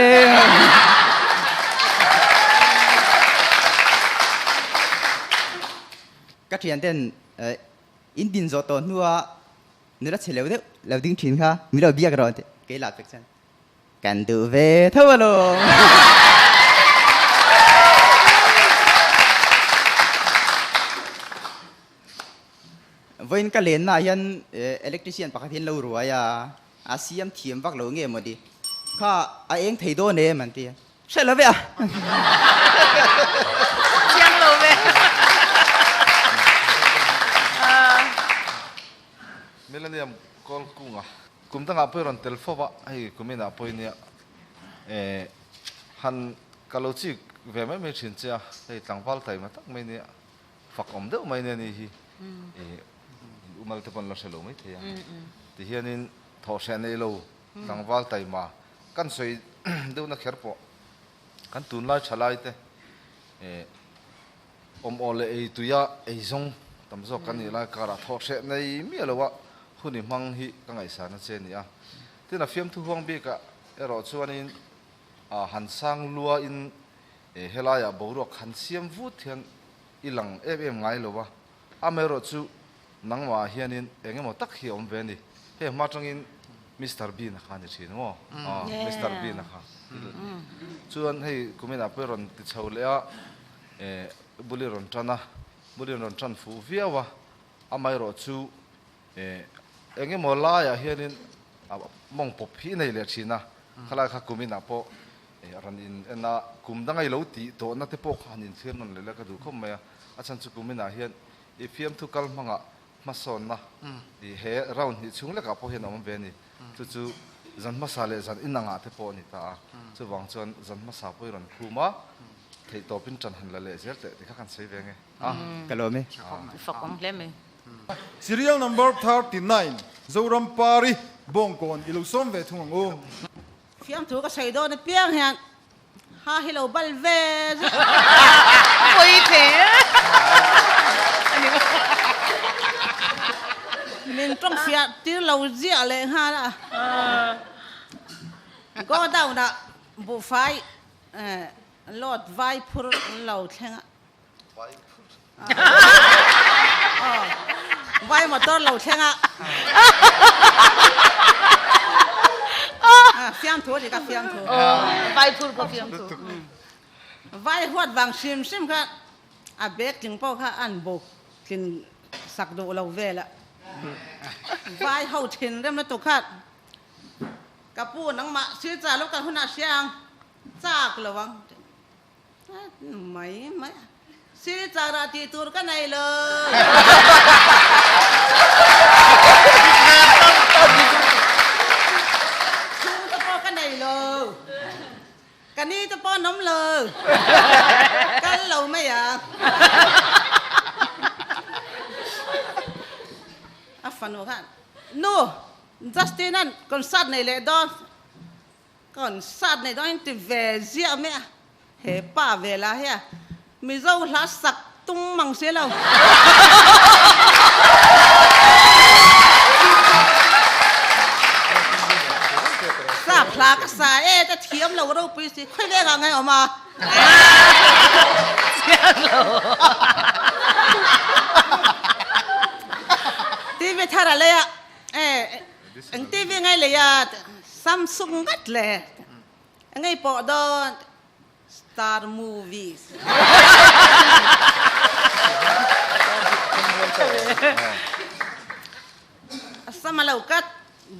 Ka thian ten in din zawh tawh hnua nula chhe lo deuh lo ding thin kha min lo biak rawh an ti. Kei lah pek chuan kan duh ve tho alawm. Vawiin ka lennaah hian electrician pakhat hi an lo ruai a. A siam thiam vak lo nge maw ti? Kha a eng thei dawn em an ti a. Hre lo ve a. Chiang lo ve. Millennium Kawl kunga kum dangah pawh i rawn tel fo va, hei kum inah pawh i nia eh han ka lo chik ve mai mai thin che a, hei tlangval taima tak mai nia fak awm deuh mai nia ni hi eh umal te pawh an la hre lo mai thei a ti hianin thawhhreh nei lo tlangval taima kan sawi deuhna kher pawh kan tunlai thalai te eh awm aw leh ei tuia ei zawng tam zawk kan nih lai karah thawhhreh nei miah loa hun i hmang hi ka ngaihsana che a ni a tin a fiamthu huang bikah erawh chuanin ah han sang luain eh helaiah boruak han siam vut hian i lang em em ngai lo a, amaherawh chu nangmah ah hianin eng emaw tak hi a awm ve a ni. Hei hma atangin Mister Bean a kha a ni thin maw? Aw, Mister Bean a kha. Chuan hei kuminah pawh i rawn ti chho leh a, eh bul i rawn tan a, bul i rawn tan fuh viau a, amaherawh chu eh eng emaw laiah hianin a mawng pawp hi i nei leh thin a, khalai kha kuminah pawh Rawn in en a, kum danga i lo tih tawhna te pawh kha han inthlir nawn leh la ka duh khawp mai a, a chhan chu kum inah hian i fiamthu kal hmangah hmasawnna i he round hnih chhung lekah pawh hian a awm ve a ni. Chu chu zan hmasa leh zan inangah te pawh a ni ta a, chuvang chuan zan hmasa pawh i rawn khum a, theihtawpin ṭan han la leh zel teh ti kha kan sawi ve nge a. Ka lawm e. Fakawm hle mai. Serial number 39, Zoram Pari, Bawngkawn i lo sawm ve thung ang u. Fiamthu ka sawi dawn apiang hian ha hi lo bal ve zet. Pawi thei e. Min tawng fiah tir lo ziah leh nghal a. Godown ah buhfai load vai phur an lo thleng a. Vai motor lo thleng a. Fiamthu a ni ka fiamthu. Vai phur pawh fiamthu. Vai huat vang hrim hrim kha a bag tling pawh kha an buk tlin sak duh lo vel a. Vai ho thin rem lutuk kha ka pu nangmah sir cha lo kal hunah hria ang chak lo ang. Mai mai sir chara tih tur ka nei lo. Chhungte pawh ka nei lo. Ka ni te pawh an awm lo. Kal lo mai a. A fanu khan, Nu, Justin-a'n concert nei leh dawn. Concert nei dawn in ti ve ziah mai a. He pa ve la hi a Mizo hla sak tum mang si lo. Sap hla ka sa e ta thiam lo ropui si khawi vek ah ngai awm a. TV thar a lei a e eng TV ngai lei a Samsung ngat le ngei pawh dawn. Star movies. A sama lo cut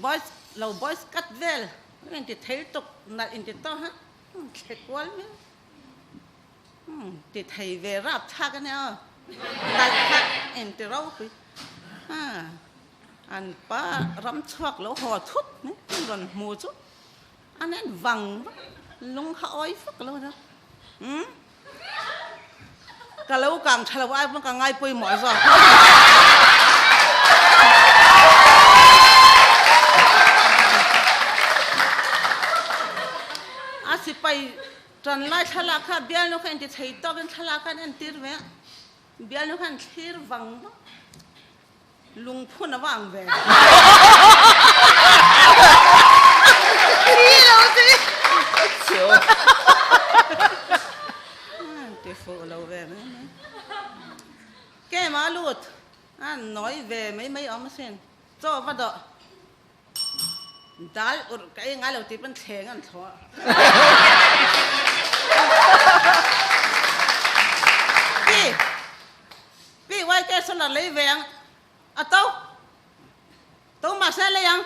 boys lo boys cut vel in ti thei tuk nalh in ti to ha thle kual mi ti thei ve rap thlak ania aw nalh kha in ti ropui an pa ram chhuak lo haw thut mai rawn hmu chu An en vang vang, lung kha awi fak lo a umm ka lo kang tha lo ai pawn ka ngai pawimawh zawk. A sipai tan lai thlalak kha bialnu kha inti thei tawkin thlalak kha an entir ve a, bialnu khan thlir vang vang. Lungphun a va ang ve. Thi lo si. Ti fuh lo ve mai mai. Kema lut a nawi ve mai mai awm asin. Chaw va dawh. Dal urh ka ei ngai lo tih pawn thleng an thlawh. Pi Pi YK solar lei ve ang a to to mahse lei ang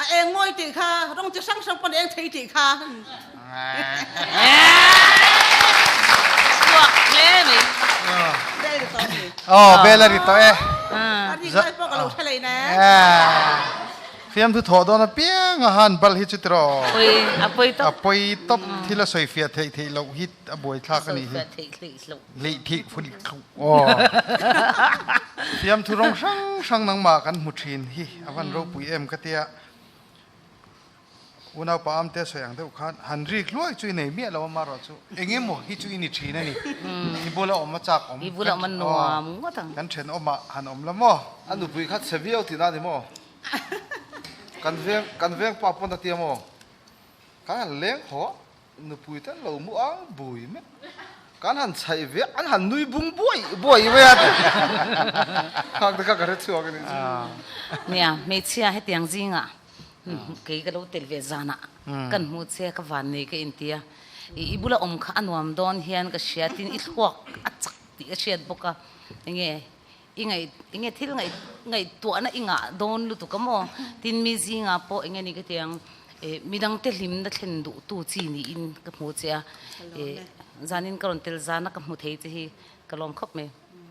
a eng mawi tih kha rawng chi hrang hrang pawn eng thei tih kha. Chhuak hle mai. Bel ri tawh mi. Aw bel a ri tawh e. A rik lai pawh ka lo hre lei ne. Fiamthu thawh dawn apiang a han bal hi chu tiraw. Pawi a pawi tawp. A pawi tawp thil a sawi fiah theih theih loh hi a buaithlak a nih hi. Sawi fiah theih theih loh. Leih thih fun aw. Fiamthu rawng hrang hrang nangmah kan hmu thin hi a van ropui em ka tia. Unaupa Amte sawi ang deuh khan han rik hluai chu i nei miah lo a marawh chu eng emaw hi chu i ni thin a ni. I bula awm a chak awm. I bula awm a nuam ngawt ang. Kan thenawmah han awm la maw? A nupui kha chhe viau tihna a ni maw? Kan veng kan veng pa pawn a tia maw? Kan han leng haw nupui te an lo mu ang bui mek. Kan han chhaih ve an han nui bung buai buai mai a ti. Khang te kha ka hre chhuak a nih chu. Nia, hmeichhia hetiang zingah kei ka lo tel ve zanah kan hmu che ka van nei ka inti a. I bula awm kha a nuam dawn hian ka hria tin i thluak a chak tih ka hriat bawk a. Enge i ngaih enge thil ngaih ngaihtuahna i ngah dawn lutuk a maw? Tin mi zingah pawh enge ni ka ti ang eh midangte hlimna thlen duhtu chi niin ka hmu che a eh zanin ka rawn tel zana ka hmu thei che hi ka lawm khawp mai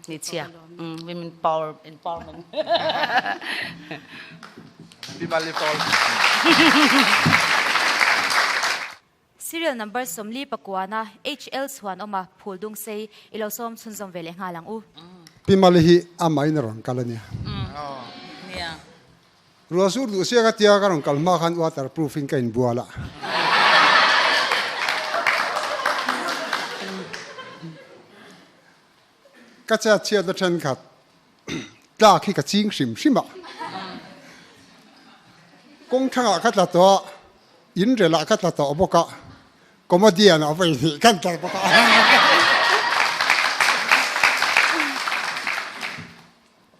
hmeichhia umm women power empowerment. Pi Mali Paul. Serial number 40 pakuana HL chhuan awm a, phul dung sei i lo sawm chhunzawm ve leh nghal ang u. Pi Mali hi amahin a rawn kal a nia. Ruah sur duh siak a tia ka rawn kal hma khan water proof in ka inbual a. Ka chat chhiatna thenkhat tlak hi ka ching hrim hrim a. Kawng thangah ka tla tawh a, in relah ka tla tawh bawk a, comedian ah vawi hnih kan tla bawk a.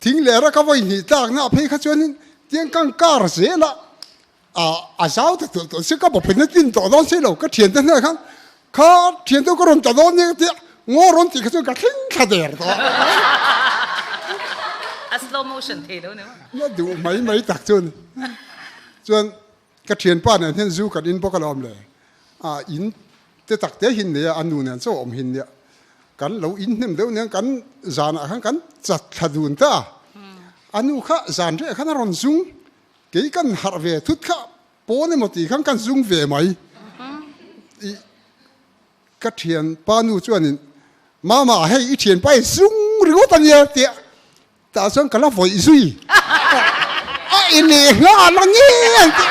Thing leh raka vawi hnih tlakna ah phei kha chuanin tiang kan kar zel a, a zau ta tulh tulh si ka bawpin a tlin tawh dawn si lo, ka thiante hnenah khan kha thiante ka rawn tla dawn nia ka ti a, ngaw rawn tih kha chuan ka thleng thla der tawh a. A slow motion thei lo ni maw? Na duh mai mai tak chu a ni. Chuan ka thianpa nen hian zu kan in bawk alawm le, a in te tak te hin nei a, a nu nen chaw awm hin nia, kan lo in hnem deuh nen kan zanah khan kan chat thla dun ta a, a nu kha zan reh khan a rawn zung, kei kan harh ve thut kha pawn emaw tih khan kan zung ve mai, i ka thianpa nu chuanin mama hei i thianpa i zung ringawt a nia tia Tah chuan ka la vawih zui. A i leh nghal ang e an ti.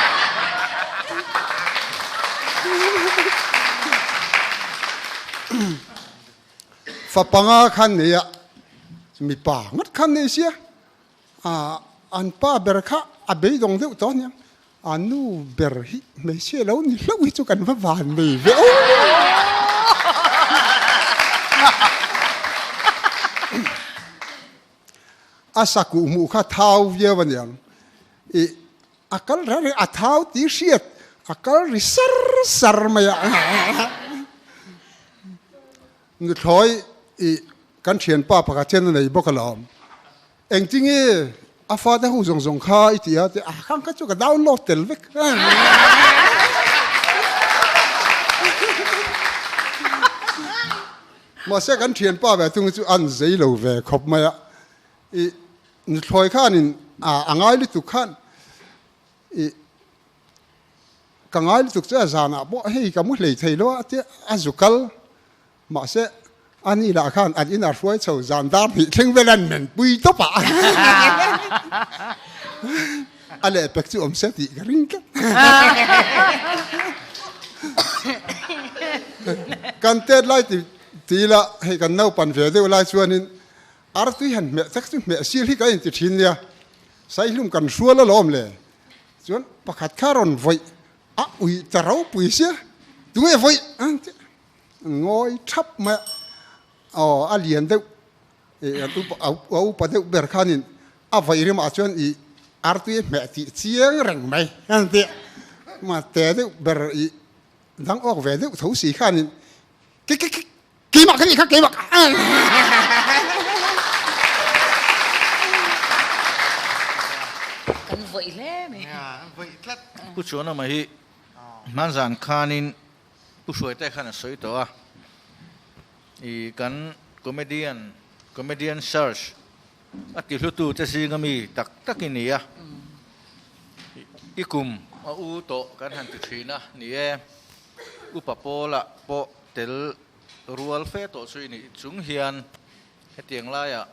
Fa panga khan nei a, mipa ngat khan nei sia. An pa ber kha a beidawng deuh tawh aniang. A nu ber hi hmeichhia lo ni hlauh hi chu kan va van nei ve aw. A sakuh hmuh kha thau viau a niang. I a kal reng reng a thau tih hriat a kal ri sar sar mai a. Nuthlawi i kan thianpa pakhat hian a nei bawk alawm. Engtinge a fate ho zawng zawng kha i ti a ti a khang kha chu ka download tel vek. Mahse kan thianpa ve thung hi chu an zei lo ve khawp mai a. I nuthlawi khanin a ngai lutuk khan i ka ngai lutuk chu a zanah pawh hei ka mu hlei thei lo a tia a zu kal. Mahse, a ni lah khan an inah hruai chho zan dar hnih thleng vel an men pui tawp a. A lehpek chu awm se tih ka ring tlat. Kan tet lai ti ti ila hei kan naupan ve deuh lai chuanin artui han hmeh tak chu hmeh sil hi ka inti thin nia. Saihlum kan hrual alawm le. Chuan pakhat kha rawn vawih a ui ta ropui sia tunge vawih ang tih. Ngawi thap mai a, aw a lian deuh ih an upa a upa deuh ber khanin a vaih rimah chuan ih artui a hmeh tih chiang reng mai an ti a, mah te deuh ber ih dang awk ve deuh tho si khanin ki ki ki keimah ka nih kha keimah ka Kan vawih hle mai. Vawih tlat. Pu Chuanawma hi hmanzan khanin Pu Hruaite khan a sawi tawh a, i kan comedian, comedian search a ti hlutu te zinga mi tak tak i ni a, i kum a u tawh kan han ti thin a ni e, Upa Pawla pawh tel rual fe tawh chu i nih chung hian hetiang laiah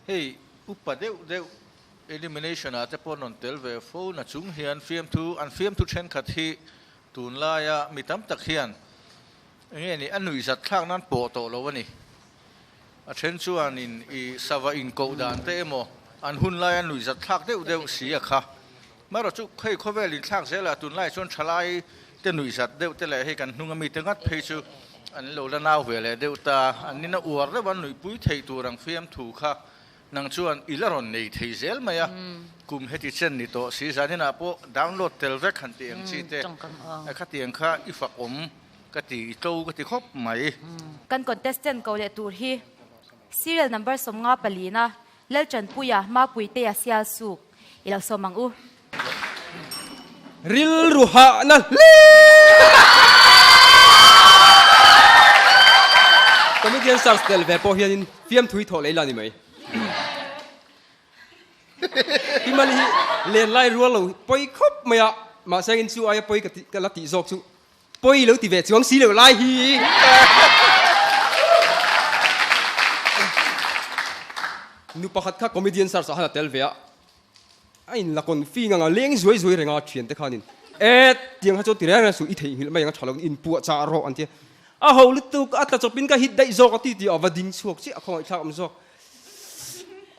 hei upa deuh deuh elimination ah te pawh rawn tel ve fo na chung hian fiamthu an fiamthu thenkhat hi Tunlaia mi tam tak hian enge ni a nuihzat thlak nan pawh tawh lo a ni. A then chuanin i sava inkoh dan te emaw an hun laia nuihzat thlak deuh deuh si a kha. Marawh chu hei khawvel inthlak zelah tunlai chuan thalai te nuihzat deuh te leh hei kan hnunga mite ngat phei chu an lo la nau ve leh deuh ta. An nina uar deuh an nuihpui theih tur ang fiamthu kha Nang chuan i la rawn nei thei zel mai a, kum heti chen ni tawh si zaninah pawh download tel vek han tih ang chi te, khatiang kha i fak awm ka ti, i tlo ka ti khawp mai. Kan contestant ko leh tur hi serial number 50 palina Lalchanpuia Mapuitea Sialsuk i lo sawm ang u. Rilru hahna hle. Comedian search tel ve pawh hianin fiamthui thawh lei la ni mai. Himali hi len lai rual lo pawi khawp mai a, mahse engin chu aia pawi ka tih ka la tih zawk chu pawi lo ti ve chuang si lo lai hi. Nu pakhat kha comedian search ah khan a tel ve a. A in la confi ngang a, leng zuai zuai reng a thian te khanin e tiang kha chuan ti reng reng suh i theihnghilh mai ang a tha lo in puah chah rawh an ti a, a ho lutuk a tla chawpin ka hit daih zawk a ti ti a va ding chhuak chiah a khawngaihthlak awm zawk.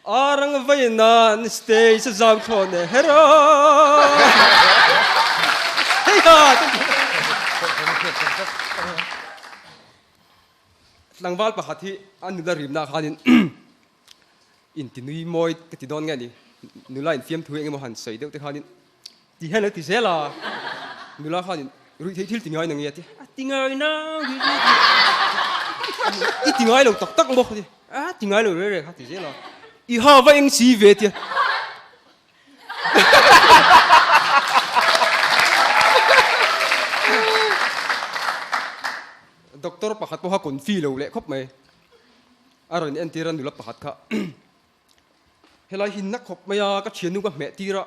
Arang vai nan stage a zau thlawn e hero. Hei ha! Tlangval pakhat hi a nula rimna khanin intinui mawi ka ti dawn nge ni. Nula infiam thu engemaw han sawi deuh te khanin ti hian lo ti zel a. Nula khanin ruih theih thil ti ngai na nge a ti. A ti ngai na i ti ngai lo tak tak bawk a ti. A ti ngai lo reng reng kha ti zel a. I ha va eng si ve tia. Doctor pakhat pawh kha confi lo leh khawp mai. A rawn entir a nula pakhat kha helai hi na khawp mai a ka thiannu ka hmeh tir a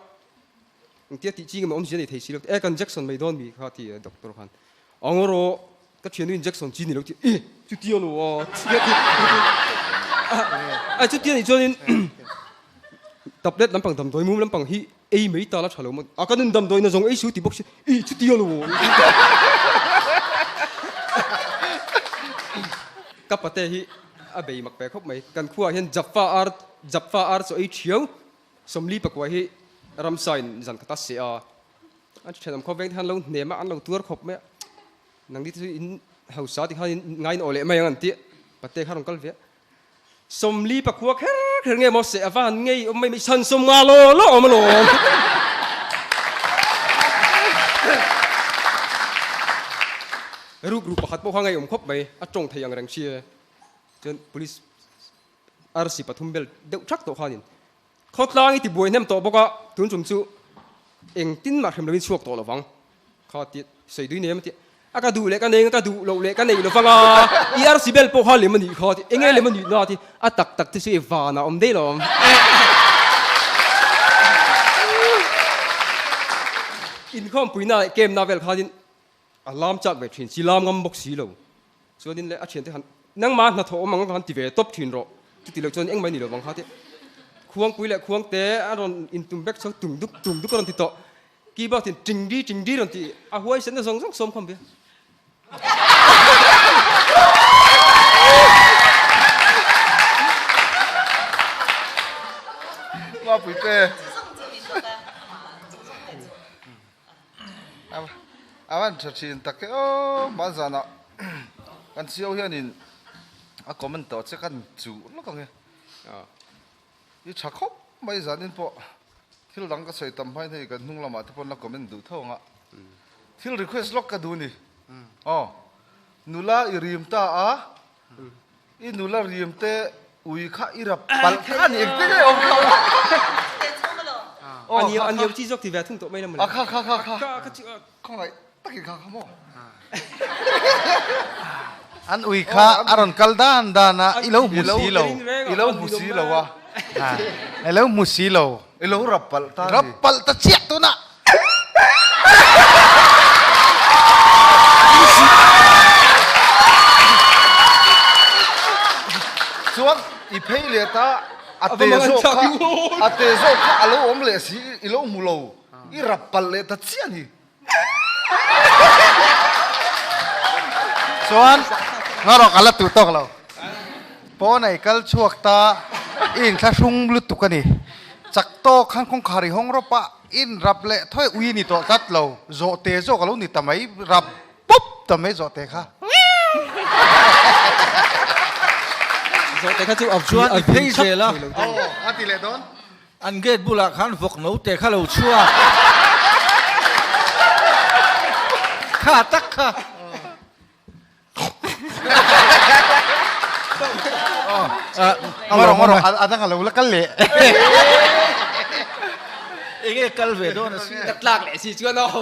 engtia tih chi nge maw awmzia nei thei si lo e kan injection mai dawn mi kha ti a doctor khan ang erawh ka thiannu injection chi ni lo ti e chutia lo a a chutia nih chuanin tablet lampang damdawi mum lampang hi ei mai ta la tha lo maw a ka nun damdawi na zawng ei su ti bawk si i chutia lo ka pate hi a bei mak ve khawp mai kan khuaah hian Jaffa ar Jaffa ar chaw ei thiau 40 pakua hi ramsa in zan khat a seh a an thenawm khawp veng te khan lo hnem a an lo tuar khawp mai a nangni te chu in hausa ti khan in ngain awh leh mai ang an tih pate kha rawn kal ve a. 40 pakua kher kher nge maw seh a van ngei awm mai mai chhan 50 law law awm alawm. Rukru pakhat pawh kha ngei awm khawp mai a tawng thei ang reng si e. Chuan police RC pathum bel deuh thak tawh khanin khawtlang i tibuai hnem tawh bawk a tun tum chu engtin mah hrem loin chhuak tawh lovang. Kha ti sawi dui nei a ti a ka duh leh ka nei ka duh loh leh ka nei lo vang a i arsi bel pawh kha lem a nih kha ti enge lem a nih na ti a tak tak te chu i van a awm daih lo awm inkhawm puina leh kem na vel khanin a lam chak ve thin si lam ngam bawk si lo chuanin leh a thiante khan nangmah hnathawh awm ang khan ti ve tawp thin rawh chuti loh chuan engmah ni lo vang kha ti khuangpui leh khuangte a rawn intum vek chho tum dup tum dup a rawn ti tawh Keyboard in ting di ting di rawn ti a huai sen na zawng zawng sawm khawm bia. Mapui te. Avan tha thin tak e aw hmanzana kan chiau hianin a comment tawh che kan chuh lawk ang e. I tha khawp mai zanin pawh thil dang ka sawi tam hmain hei kan hnung lamah te pawn la comment duh tho ang a. Thil request lawk ka duh ni. Aw. Nula i rim ta a, i nula rim te ui kha i rap palh kha ni engtin nge awm kha. Aw a niau chi zawk ti ve thung tawh mai la mawle. A kha kha kha kha. Khawngaih takin kha kha maw. An ui kha a rawn kal dan dan a, i lo hmu si lo. I lo hmu si lo a. I lo hmu si lo. I lo rap palh ta ni. Rap palh ta chiah tunah. Chuan i phei leh ta a te zawk kha a te zawk kha a lo awm leh si i lo hmu lo. I rap palh leh ta chiah ni. Chuan ngarawh ka la tu tawk lo. Pawn a i kal chhuak ta i inthlahrung lutuk a ni. Chak tawk khan kawngkhar i hawng rawp a, i inrap leh thawi ui ni tawh tlat lo. Zawhte zawk a lo ni ta mai, rap pup ta mai zawhte kha. Zawhte kha chu a Chuan i phei zel a. Aw, a ti leh dawn. An gate bulah khan vawk no te kha lo chhuak. Kha tak kha. Ngawrh ngawrh a dang a lo la kal leh. Enge kal ve dawn a si. Ka tlak leh si chuan aw.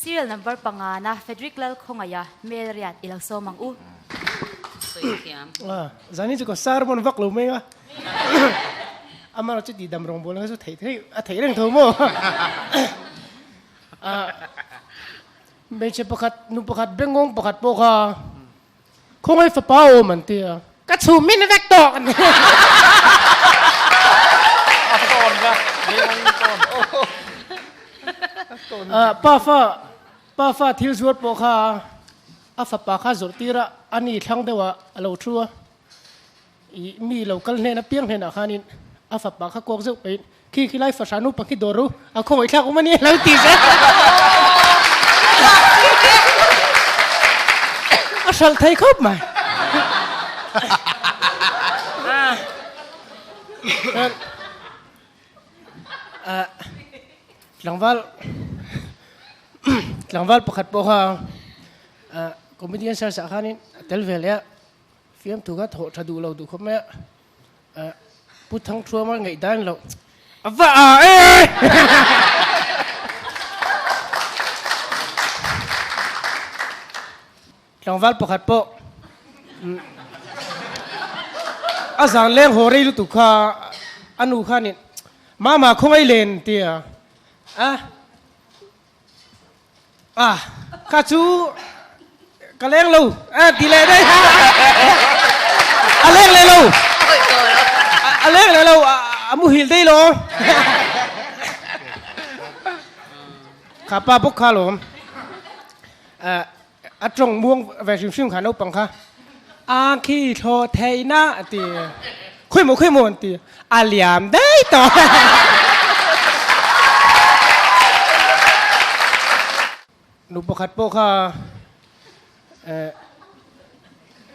Serial number panga na Frederick Lalkhawngaiha hmel riat i lo sawm ang u. Zani chu ka sermon vak lo mai a, amah chu tihdam rawngbawlna kha chu theih theih a theih reng tho maw? Hmeichhe pakhat nu pakhat bengngawng pakhat pawh kha khawngaih fapa awm an ti a, ka chhum min vek tawh an ti. A tawn ka, bengngawng tawn. Pa fa. Pa fa thil zuar pawh kha a fapa kha zawrh tir a, a ni thlang deuh ah a lo thu a. I mi lo kal hnen apiang hnenah khanin a fapa kha kuak zeuh pahin, Khi khi lai fahra nupa khi dawr u, a khawngaihthlak awm a ni a lo ti zel. A hralh thei khawp mai. Tlangval tlangval pakhat pawh kha comedian search ah khanin a tel ve leh a. Fiamthu kha thawh tha duh lo duh khawp mai a, Pu Thangthuama ngaih dan loh a va a e! Tlangval pakhat pawh a zan leng haw rei lutuk kha a nu khanin Mama khawngaih len tia a. Ah, ka chu ka leng lo. Ah, ti leh dai. A leng leh lo. A leng leh lo. A muhil dei lo. Kha pa bawk kha lawm. A tawng muang ve hrim hrim kha naupang kha. A khi thlawh theihna a ti. Khawi maw khawi maw an ti. A liam daih tawh. Nu pakhat pawh kha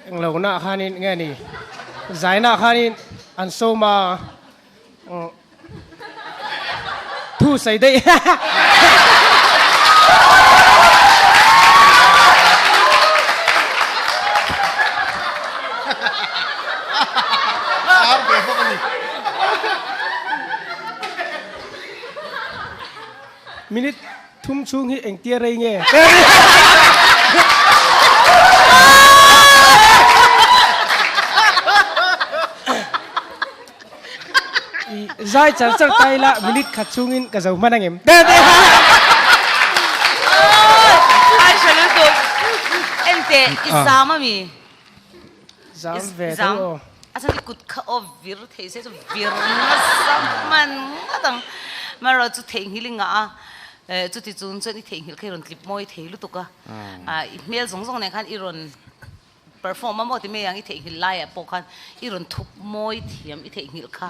englo nah khanin nge ni zai nah khanin an sawm a Thu sawi daih. Ar ve bawk a ni. Minute thum chhung hi engtia rei nge? I zai char char ta ila minute khat chhungin ka zo hman angem. Ai hre lutuk. Ente i zam ami? Zam ve tho aw. A chuan i kut kha aw vir thei se chu vir nasa hman ngawt ang. Marawh chu theihnghilh i ngah a, chuti chung chuan i theihnghilh kha i rawn tlip mawi thei lutuk a. I hmel zawng zawng nen khan i rawn Perform a maw ti mai ang i theihnghilh laiah pawh khan i rawn thup mawi thiam i theihnghilh kha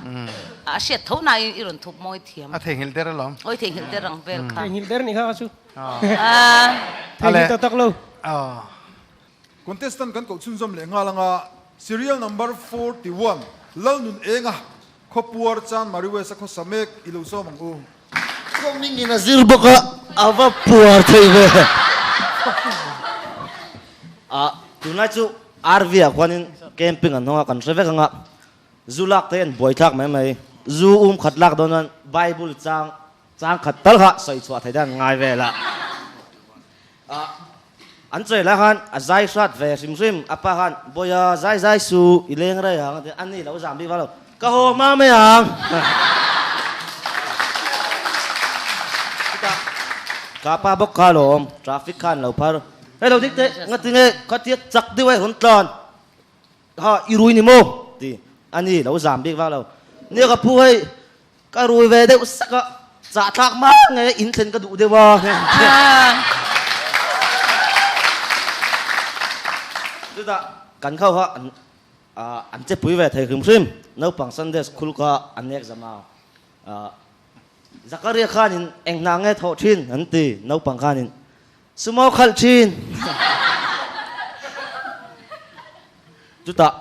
a hriat tho nain i rawn thup mawi thiam. A theihnghilh der alawm. Aw i theihnghilh der ang vel kha. Theihnghilh der nih kha ka chu. Theihnghilh tak tak lo. Contestant kan koh chhunzawm leh nghal anga Serial number 41 Lalnun Enga Khawpuar Chan Mari West a khawsa mek i lo sawm ang u. Coming in a zir bawk a, a va puar thei ve. A, tunlai chu RV ah khuanin camping an hawng a, kan hre vek ang a, zu lak te an buai thlak mai mai. Zu um khat lak dawn chuan Bible chang chang khat tal kha sawi chhuah thei dan ngai vel a. A, an chawi lai khan a zai hrat ve hrim hrim, a pa khan, Bawia zai zai su, i leng rei ang a ti a, ani lo zam bik vak lo, Ka haw hma mai ang. Chutah ka pa bawk kha alawm, traffic khan lo phar. Hei lo dik teh, ngati nge khatia chak deuh e rawn tlan. Ha, i rui ni maw? ti a ni, lo zam bik vak lo. Nia ka phu hei, ka rui ve deuh sak a, chah thlak hma nge in thlen ka duh deuh a. Chutah kan kho kha an An che pui ve thei hrim hrim. Naupang Sunday school kha an exam a. Zakaria khanin eng hna nge thawh thin an ti. Naupang khanin sumo khalh thin. Chutah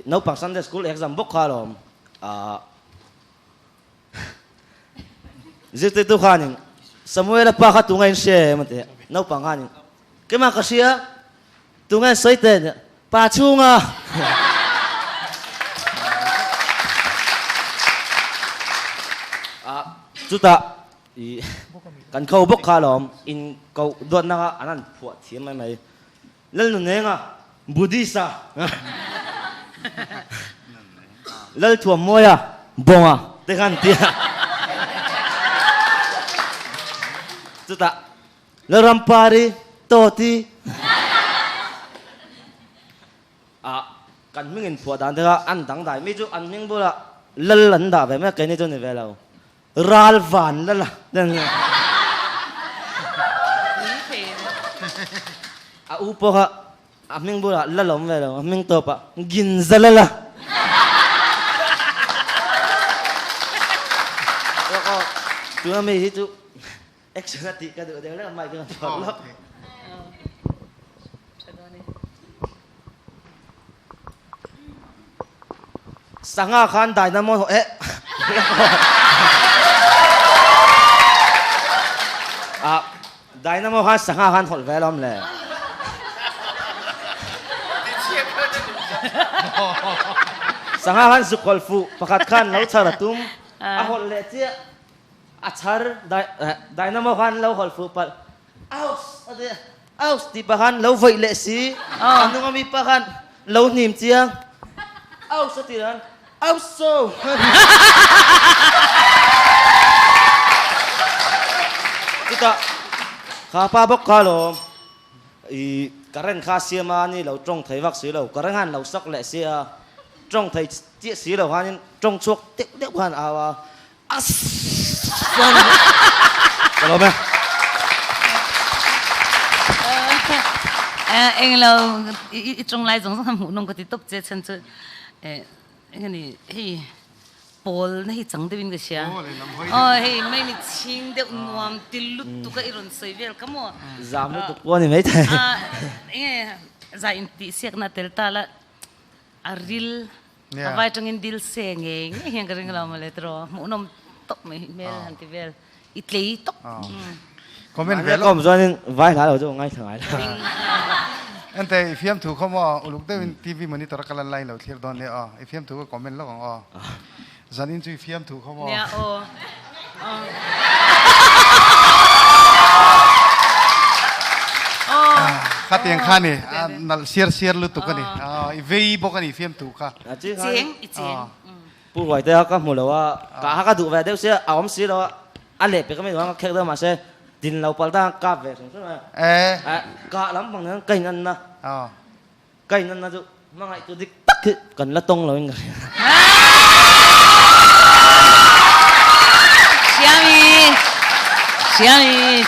naupang Sunday school exam bawk kha alawm. Zirtirtu khanin Samuela pa kha tunga in hria em an ti. Naupang khanin keimah ka hria. Tunge sawi teh nia? Pa chhunga. Chutah i kan kho bawk kha alawm in koh duatna kha an han phuah thiam mai mai. Lalnunenga Buddhist-a Lalthuammawia Bawnga te khan an ti a. Chutah Lalrampari Tawti ah kan hming in phuah dan te kha an dangdai mi chu an hming bulah lal an dah ve mai a keini chu ni ve lo ral van lal a. A u pawh kha a hming bulah la lawm ve lo, a hming tawpah Ginzalala. Tuna mi hi chu action a tih ka duh deuh lek a mic ka phawrh lawk. Sangha khan dynamo eh ah dynamo khan sangha khan hawlh ve alawm le. Sangha khan zuk hawlh fuh pakhat khan lo chhar a tum a hawlh leh chiah a chhar dynamo khan lo hawlh fuh palh Aus a ti a, Aus tih pah khan lo vawih leh si, a hnung ami pah khan lo hnim chiang, Aus a tih dan, Aus so! Chutah kha pa bawk kha alawm, i current kha a siam a, ani lo tawng thei vak si lo, current khan lo sak leh si a, tawng thei chiah si lo khanin tawng chhuak deuh deuh khan a au a, Ka lawm e. Englo i tawng lai zawng zawng kha hmuh nawm ka ti tawp che chhan chu eng ni hei pawl na hi chang deuh in ka hria. Aw hei mai mi chhing deuh nuam ti lutuk a i rawn sawi vel ka maw. Zam lutuk pawh a ni maithei. Enge zai intihsiakna tel ta la a ril A vai tangin dil se ngei ngei hian ka ring lo mawle tiraw hmuhnawm tawp mai hmel han ti vel i tlei tawp. Comment ve lo. Awm chuanin vai hla lo chu ngaithla ngai lo. Ente i fiamthu khaw maw uluk deuhin TV monitor a ka lan lai lo thlir dawn nia aw i fiamthu ka comment lawk ang aw zanin chu i fiamthu khaw maw. Nia aw. Khatiang kha ni nalh siar siar lutuk a ni i vei bawk a ni fiamtu kha. Cheng i cheng. Pu Huaite a ka hmu lo a, ka ha ka duh ve deuh sia a awm si lo a, a leh pek a mi duh ang ka khek deuh mahse din lo palh ta kap ve hrim hrim a. Kah lampang hian ka in anna. Ka inanna chu hmangaihtu dik tak hi kan la tawng loin ka hria. Siami! Siami!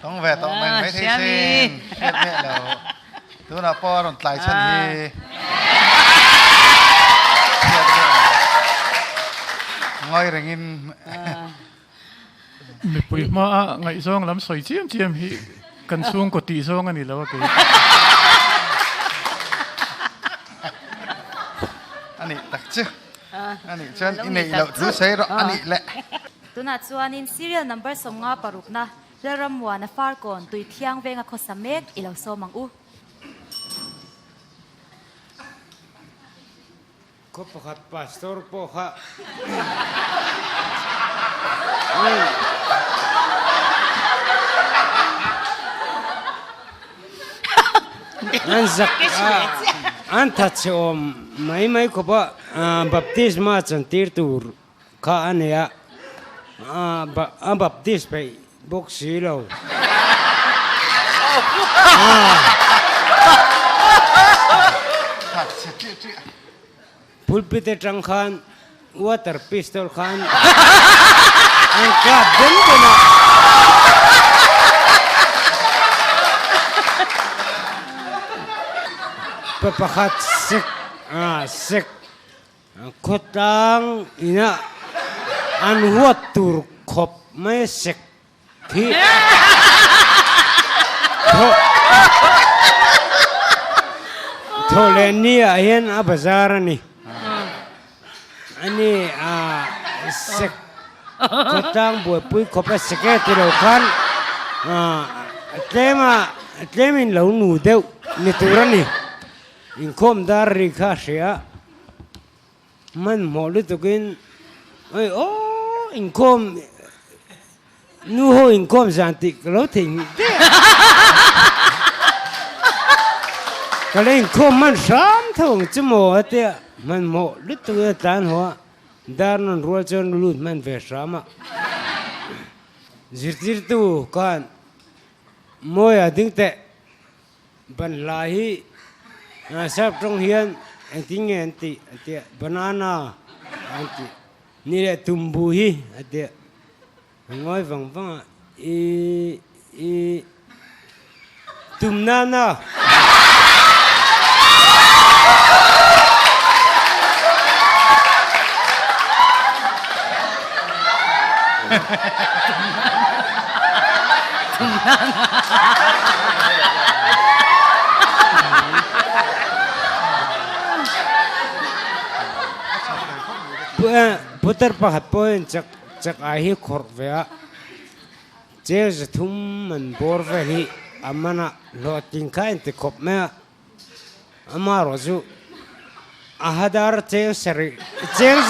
Tawng ve tawh mai mai thei sin. Hriat miah lo. Tunah pawh a rawn tlai chhan hi. Hriat miah lo. Ngawi rengin. Mipui hmaa ngaihzawng lam sawi chiam chiam hi kan chhungkaw tih zawng a ni lo a kei. A nih tak chu. A nih chuan i neih loh thu sawi rawh a nih le. Tunah chuanin serial number 50 parukna Lalrammuana Farkawn Tuithiang venga khawsa mek i lo sawm ang u. Khaw pakhat pastor pawh kha an zak a, an thatchhe awm mai mai khawp a, baptisma chantir tur kha a nei a, a baptist peih bawk si lo. Pulpit atang khan water pistol khan an kap den den a. Pa pakhat sek a sek khawtlang ina an huat tur khawp mai sek Thi Thawh leh ni ah hian a bazar a ni. Ani a sek khawtlang buaipui khawp a sek e ti lo khan tlem a tlem in lo nu deuh ni tur a ni. Inkhawm dar ri kha a hria. Hmanhmawh lutukin oi aw inkhawm nu ho inkhawm zan tih ka lo theihnghilh daih a. Ka lo inkhawm hman hram tho ang chu maw a tia hmanhmawh lutukin a tlan haw a, dar nawn rual chuan lut hman ve hram a. Zirtirtu khan Mawia ding teh Ban hla hi sap tawng hian engtin nge an tih a tia banana an tih ni leh tumbu hi a tia a ngawi vang vang a i i. Tum nana. Tum nana. Putar pakhat pawhin chak chak ai hi khawrh ve a. Cheng 300 man bawr vel hi a man a, hlawhtling kha a inti khawp mai a. Amaherawh chu a hadar cheng sarih cheng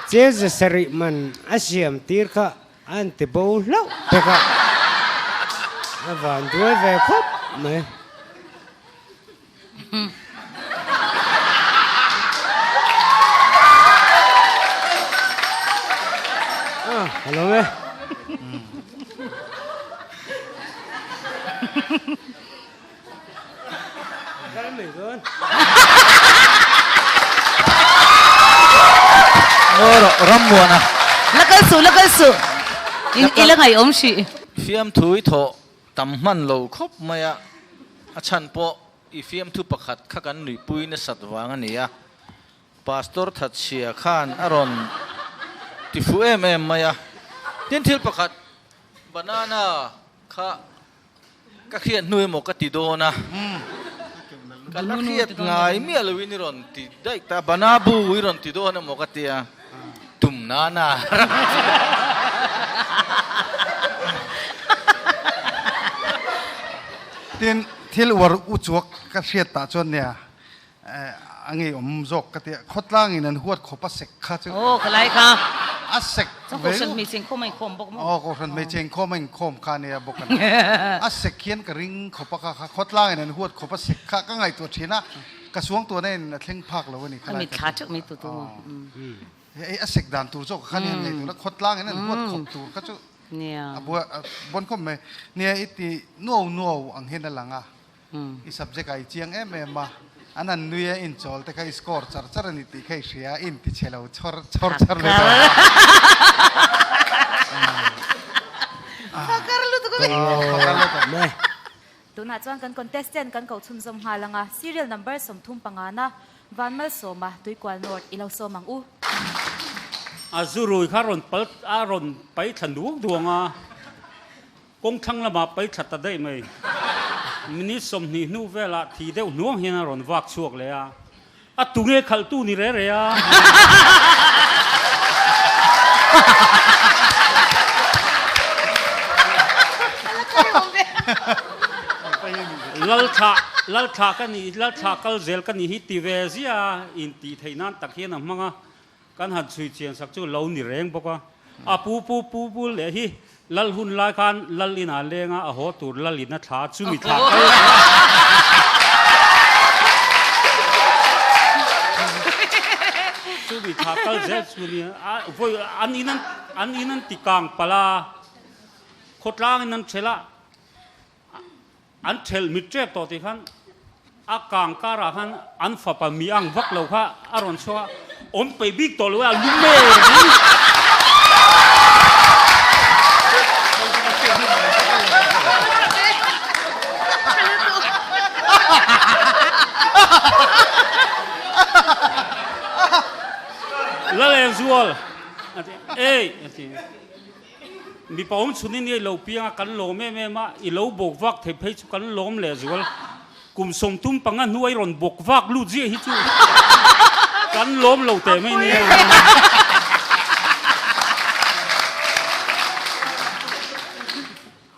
cheng 700 man a siam tir kha a inti bo hlauh pek a, a van duai ve khawp mai. Hello e. Kal mai dawn. Ngawr Rammuana. La kal suh, la kal suh. I la ngaihawm hrih. Fiamthu i thawh Tam hman lo khawp mai a, a chhan pawh i fiamthu pakhat kha kan nuihpui nasat vang a ni a, Pastor Thatchhia khan a rawn ti fuh em em mai a, tin thil pakhat banana kha ka hriat hnu emaw ka ti dawn a, ka la hriat ngai miah loin i rawn ti daih ta, banabu i rawn ti dawn emaw ka ti a. Tum nana. Tin, thil uar u chuak ka hriat tah chuan nia a ngeiawm zawk ka ti a, khawtlangin an huat khawp a sek kha chu. Aw, ka lai kha. A sek Chuan Kohhran hmeichhe inkhawm a inkhawm bawk maw? Aw, Kohhran hmeichhe inkhawm a inkhawm kha nia bawk a ni. A sek hian ka ring khawp a kha kha, khawtlangin an huat khawp a sek kha ka ngaihtuah thin a. Ka suang tuahna in a thleng phak lo a ni khalai ka thla theuh mai tu tu Hei a sek dan tur zawk kha ni han nei tur a khawtlang in an huat khawp tur kha chu a bua bon khawp mai. Nia i ti nuau nuau ang hian a lang a, i subject ah i chiang em em a, an han nui a inchawl te kha i score char char a ni tih kha i hria a, i inti chhe lo chhawr chhawr char leh dawn. Phakar lutuk a mi. Tunah chuan kan contestant kan ko chhunzawm nghal ang a, serial number 35 na Vanmalsawma Tuikual North i lo sawm ang u. A zu rui kha rawn pal a rawn pai thla nuang duang a, kawng thlang lamah pai thla ta daih mai. Minute 20 hnu velah thi deuh hnuang hian a rawn vak chhuak leh a, a tunge khalhtu ni re re a. Lalthlah Lalthlah ka nih Lalthlah kal zel ka nih hi ti ve zia a intih theih nan tak hian a hmang a, kan han chhui chian sak chu lo ni reng bawk a. A pu pu pu pu leh hi Lal hun lai khan Lal inah leng a, a haw tur Lal in a thla a, chumi thla kal chumi thla kal zel chu nia a vawi an in an in an ti kang palh a, khawtlang in an ṭhelh a. An ṭhelh mit ṭep tawh tih khan a kang karah khan an fapa mi ang vak lo kha a rawn chhuak a, awm peih bik tawh lo e, a lum em em. Lalengzual a ti, Ei a ti. Mipa awm chhunin i lo piang a, kan lawm em em a, i lo bawk vak thei phei chu kan lawm leh zual. Kum 35 hnuai rawn bawk vak lut ziah hi chu kan lawm lo teh mai nia.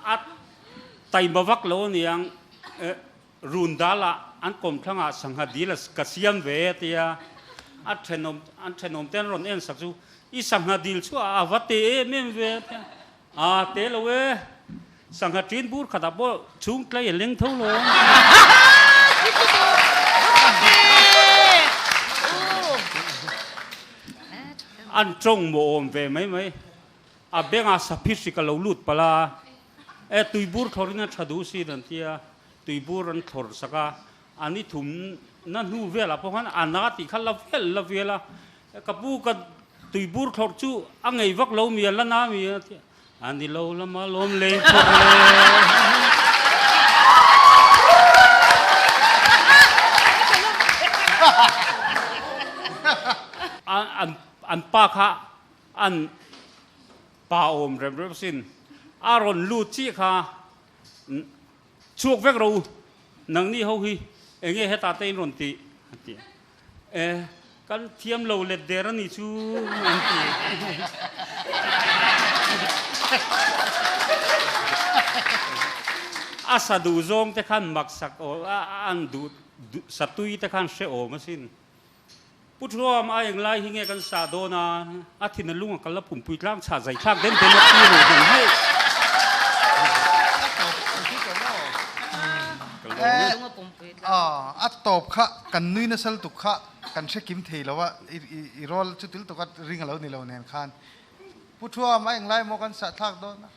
A taima vak lo aniang, run dal ah an kawmthlang ah sangha dil a ka siam ve a tia, a thenawm an thenawm te an rawn en sak chu I sangha dil chu a va te em em ve a tia. Aa te lo e, sangha ṭin bur khatah pawh chhung tlai a leng tho lo. An ṭawng maw awm ve mai mai. A bengah saphi hrik a lo lut palh a, e tuibur thlawrin a ṭha duh sin an tia, tuibur an thlawr sak a, a ni thum na hnu velah pawh khan a na tih kha la vel la vel a, Ka pu ka tuibur thlawrh chu a ngei vak lo mi a la na mi a ti a ni lo lama lawm lei thlawrh le. An pa kha an pa awm rem rem sin. A rawn lut chiah kha chhuak vek ro u, nangni ho hi enge hetah te in rawn tih an ti a. E, kan thiam lo let der a ni chu an ti. A sa duh zawng te khan mak sak aw an duh satui te khan hrehawm asin. Pu Thuam, a eng lai hi nge kan sah dawn a, a thin a lung a kal a pumpui tlang chhah zai thlak den den a ti ru hmel hmel. A tawp kha kan nui nasal tuk kha kan hre kim thei lo a, i rawl chu til tuk a ring a lo ni lo nen khan. Pu Thuam, a eng lai maw kan sah thlak dawn a?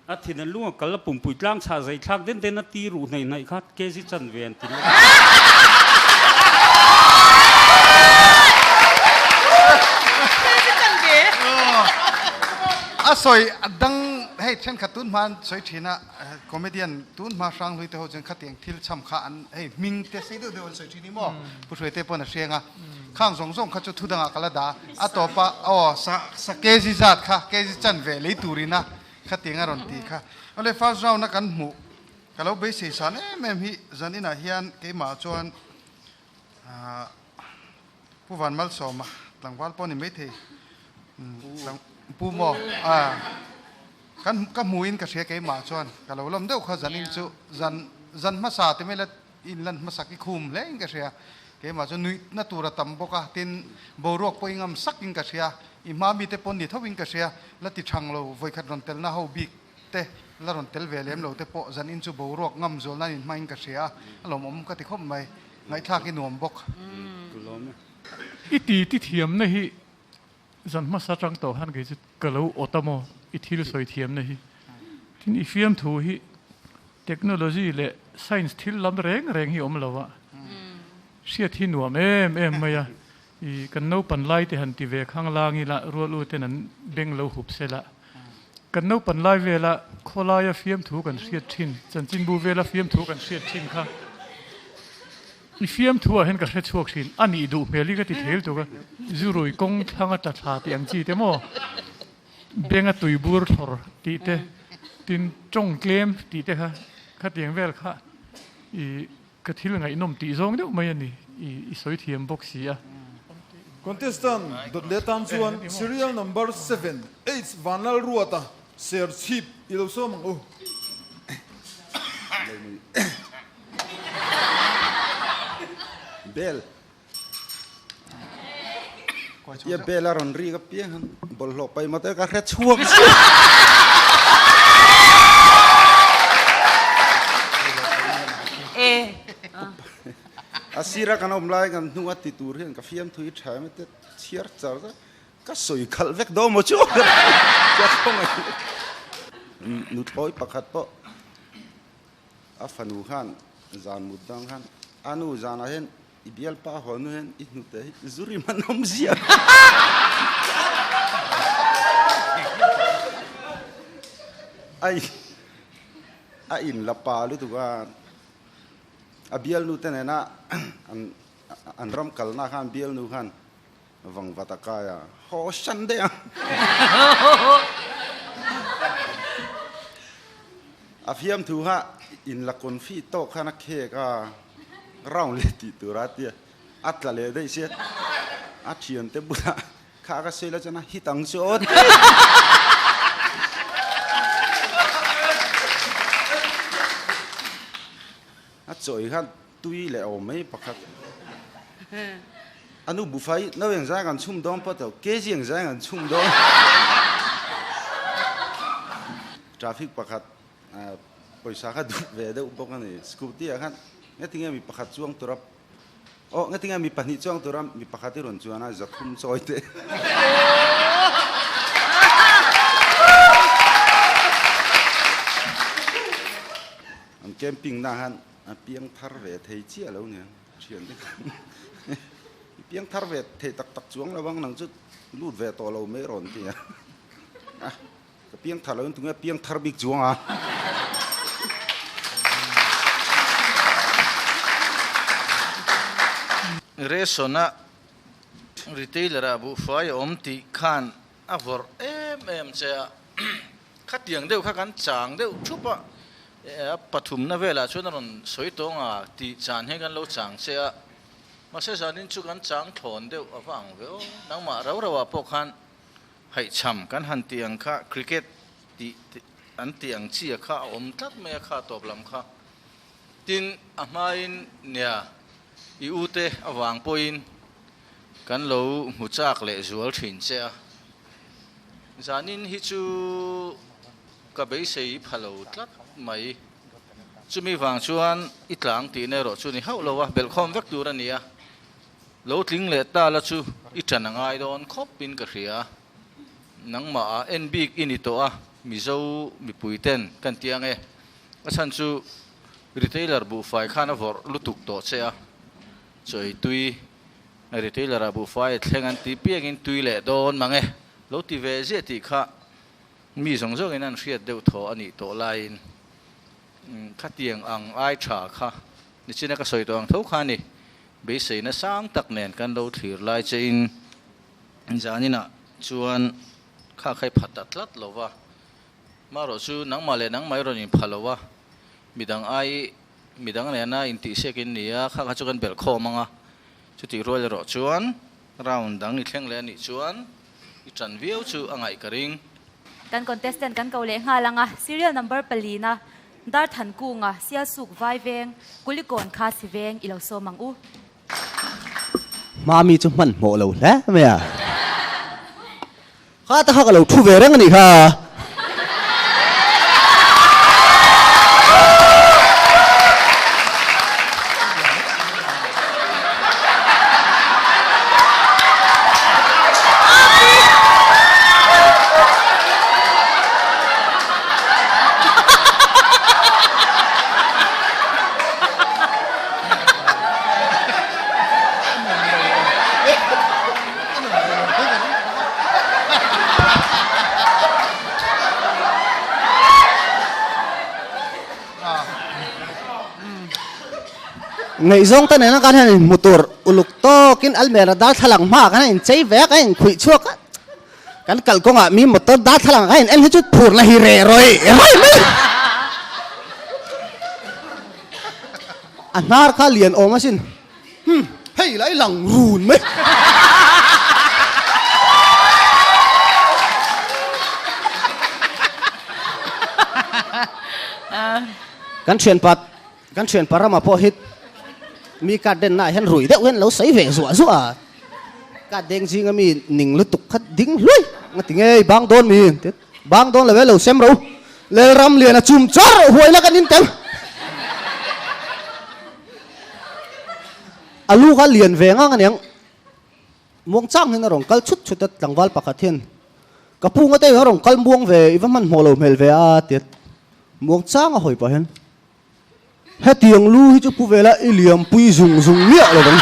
A thin a lung a kal a pumpui tlang chhah zai thlak den den a ti ruh hnaih hnaih kha kg chanve an ti leh. A sawi a dang hei thenkhat tun hma an sawi thin a comedian tun hma hrang hlui te ho chuan khatiang thil cham kha an hei hming te sei deuh deuh an sawi thin hi maw Pu Hruai te pawn a hreng a khang zawng zawng kha chu thu dangah ka la dah a tawp a aw sa sa kg zat kha kg chanve lei turin a Khatiang a rawn ti kha. Awle first round a kan hmuh ka lo beisei san em em hi zan inah hian keimah chuan ahh Pu Van Malsawma tlangval pawh a ni maithei Pu maw ah kan ka hmuhin ka hria keimah chuan ka lo lawm deuh kha zan in chu zan zan hmasa ti mai la in lan hmasak i khum hle in ka hria keimah chuan nuih na tur a tam bawk a tin boruak pawh i ngam sak in ka hria I hma mite pawn ni tho in ka hria, la ti thang lo, vawikhat rawn telna ho bik te la rawn tel ve lem lo te pawh zan in chu boruak ngam zual nan in hma in ka hria a, a lawmawm ka ti khawp mai, ngaihthlak i nuam bawk. I ti ti thiamna hi zan hmasa tang tawh khan kei chu ka lo awt a maw i thil sawi thiamna hi. Tin i fiamthu hi technology leh science thil lam reng reng hi awm lo a, hriat hi nuam em em mai a. I kan naupan lai te han ti ve khang lang ila rual u ten an beng lo hup se la. Kan naupan lai vela khawlaia fiamthu kan hriat thin, chanchinbu vela fiamthu kan hriat thin kha i fiamthu ah hian ka hre chhuak thin. A nih duh hmel hi ka ti thei lutuk a, zurui kawng thlang a tla thla tih ang chi te maw, benga tui bur thlawr tih te, tin tawng tlem tih te kha khatiang vel kha i Ka thil ngaihnawm tih zawng deuh mai a ni, i sawi thiam bawk si a. Contestant dawt leh tan chuan serial number 7 H Vanlalruata Serchhip i lo sawm ang u. Bell Ia bell a rawn rik apiang han bawlhhlawh paih mawt e ka hre chhuak chiah. A sira kan awm lai kan hnung a ti tur hian ka fiam thui tha em te chhiar char ta ka sawi khalh vek dawn maw chu ka khawngaih nuthlawi pakhat pawh a fanu khan zan mut dang khan a nu zanah hian I bialpa haw nu hian i hnute hi zu rim an awm ziah. Ai a in la pa lutuk a, a bialnu te nena an an ram kalna khan bialnu khan vangvat a kai a, haw shan daih a. A fiamthu kha in la confi tawk khan a khek a, round leh tih tur a tia, a tla leh daih sia, a thiante bulah kha ka sawi la chuan a hit ang chu aw ti. A chawi khan tui leh awm mai pakhat. A nu bufai no eng zai kan chhum dawn pawh tawh, kg eng zai kan chhum dawn. Traffic pakhat pawisa kha duh ve deuh bawk a ni. Scooty ah khan ngatinge mi pakhat chuang tura aw ngatinge mi pahnih chuang tura mi pakhat i rawn chuan a zathum chawi teh. An camping na khan a piang thar ve thei chiah lo nia thian te khan i piang thar ve thei tak tak chuang lo ang nang chu lut ve tawh lo mai rawn ti a ka piang thar lo in tunge piang thar bik chuang a. Ration a. Retailer ah buhfai a awm tih khan a vawrh em em che a, khatiang deuh kha kan chang deuh thup a, a pathumna velah chuan a rawn sawi tawng a tih chan hian kan lo chang che a, mahse zanin chu kan chang thlawn deuh a va ang ve aw, nangmah rau rauah pawh khan haihchham kan han tih ang kha cricket tih an tih ang chi a kha a awm tlat mai a kha tawp lam kha. Tin, a hmain nia i ute avang pawhin kan lo hmu chak leh zual thin che a. Zanin hi chu ka beisei pha lo tlat mai. Chumi vang chuan i tlang tihna erawh chu ni hauh lo a, belhkhawm vek tur a ni a. Lo tling leh ta la chu i ṭan a ngai dawn khawpin ka hria. Nangmah ah en bik i ni tawh a, Mizo mipui ten kan ti ang e. A chhan chu retailer buhfai khan a vawrh lutuk tawh che a, chawi tui retailer ah buhfai a thleng an ti piangin tui leh dawn mang e, lo ti ve ziah tih kha mi zawng zawngin an hriat deuh thaw a nih tawh laiin khatiang ang ai tha kha nichina ka sawi tawh ang tho kha a ni. Beiseina sang tak nen kan lo thlir lai chein zaninah chuan kha khai pha ta tlat lo va. Marawh chu nangmah leh nangmah i rawn inpha lo a, midang ai midang nena intihsiak in ni a, kha kha chu kan belh khawm ang a, chutih rual erawh chuan round dang i thleng leh a nih chuan i ṭan viau chu a ngaih ka ring. Kan contestant kan ko leh nghal ang a, serial number palina Darthankunga Sialsuk Vaiveng Kulikawn Khasi Veng i lo sawm ang u. Hmami chu hmanhmawh lo hle mai a. Kha ta kha ka lo thu ve reng a nih kha. Ngaihzawng te nena kan hian inhmu tur uluk tawkin almera darthlalang hmaah kan inchei ve a, kan inkhuih chhuak a, kan kalkawngah mi motor darthlalang kan in en hi chu phurna hi reh rawih rawih mai. A hnar kha lian awm asin. Hum, hei lai lang run mai. Kan thianpa kan thianpa rama pawh hi mi card den naah hian rui deuh hian lo sawi ve zuah zuah a. Card deng zinga mi ning lutuk kha ding hluai nga ti ngei bang dawn mi bang dawn lo e lo sem ro Lelram lian a chum char huaina kan intel. A lu kha lian ve ngang aniang. Muang chang hian a rawn kal chhut chhut a, tlangval pakhat hian, Ka pu ngate a rawn kal muang ve, i va hmanhmawh lo hmel ve a, ti a. Muang chang a hawi pah hian, Hetiang lu hi chu pu vela i liampui zung zung miah lo vang.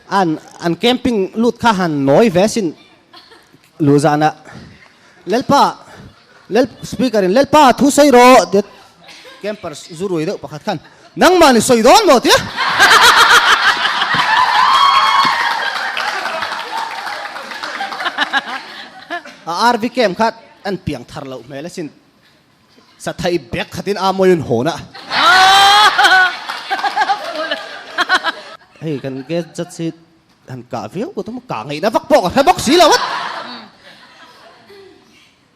An an camping lut kha han nawi ve sin lu zana Lalpa Lal speaker in Lalpa thu sawi rawh tia camper zu rui deuh pakhat khan nangmah ni sawi dawn maw tia a RV camp kha an piang thar loh hmel asin. Sathai bag khatin a mawiin hawn a. Hei kan guest judge hi han kah viau ka tum a, kah ngaihna vak pawh ka hre bawk si lo a.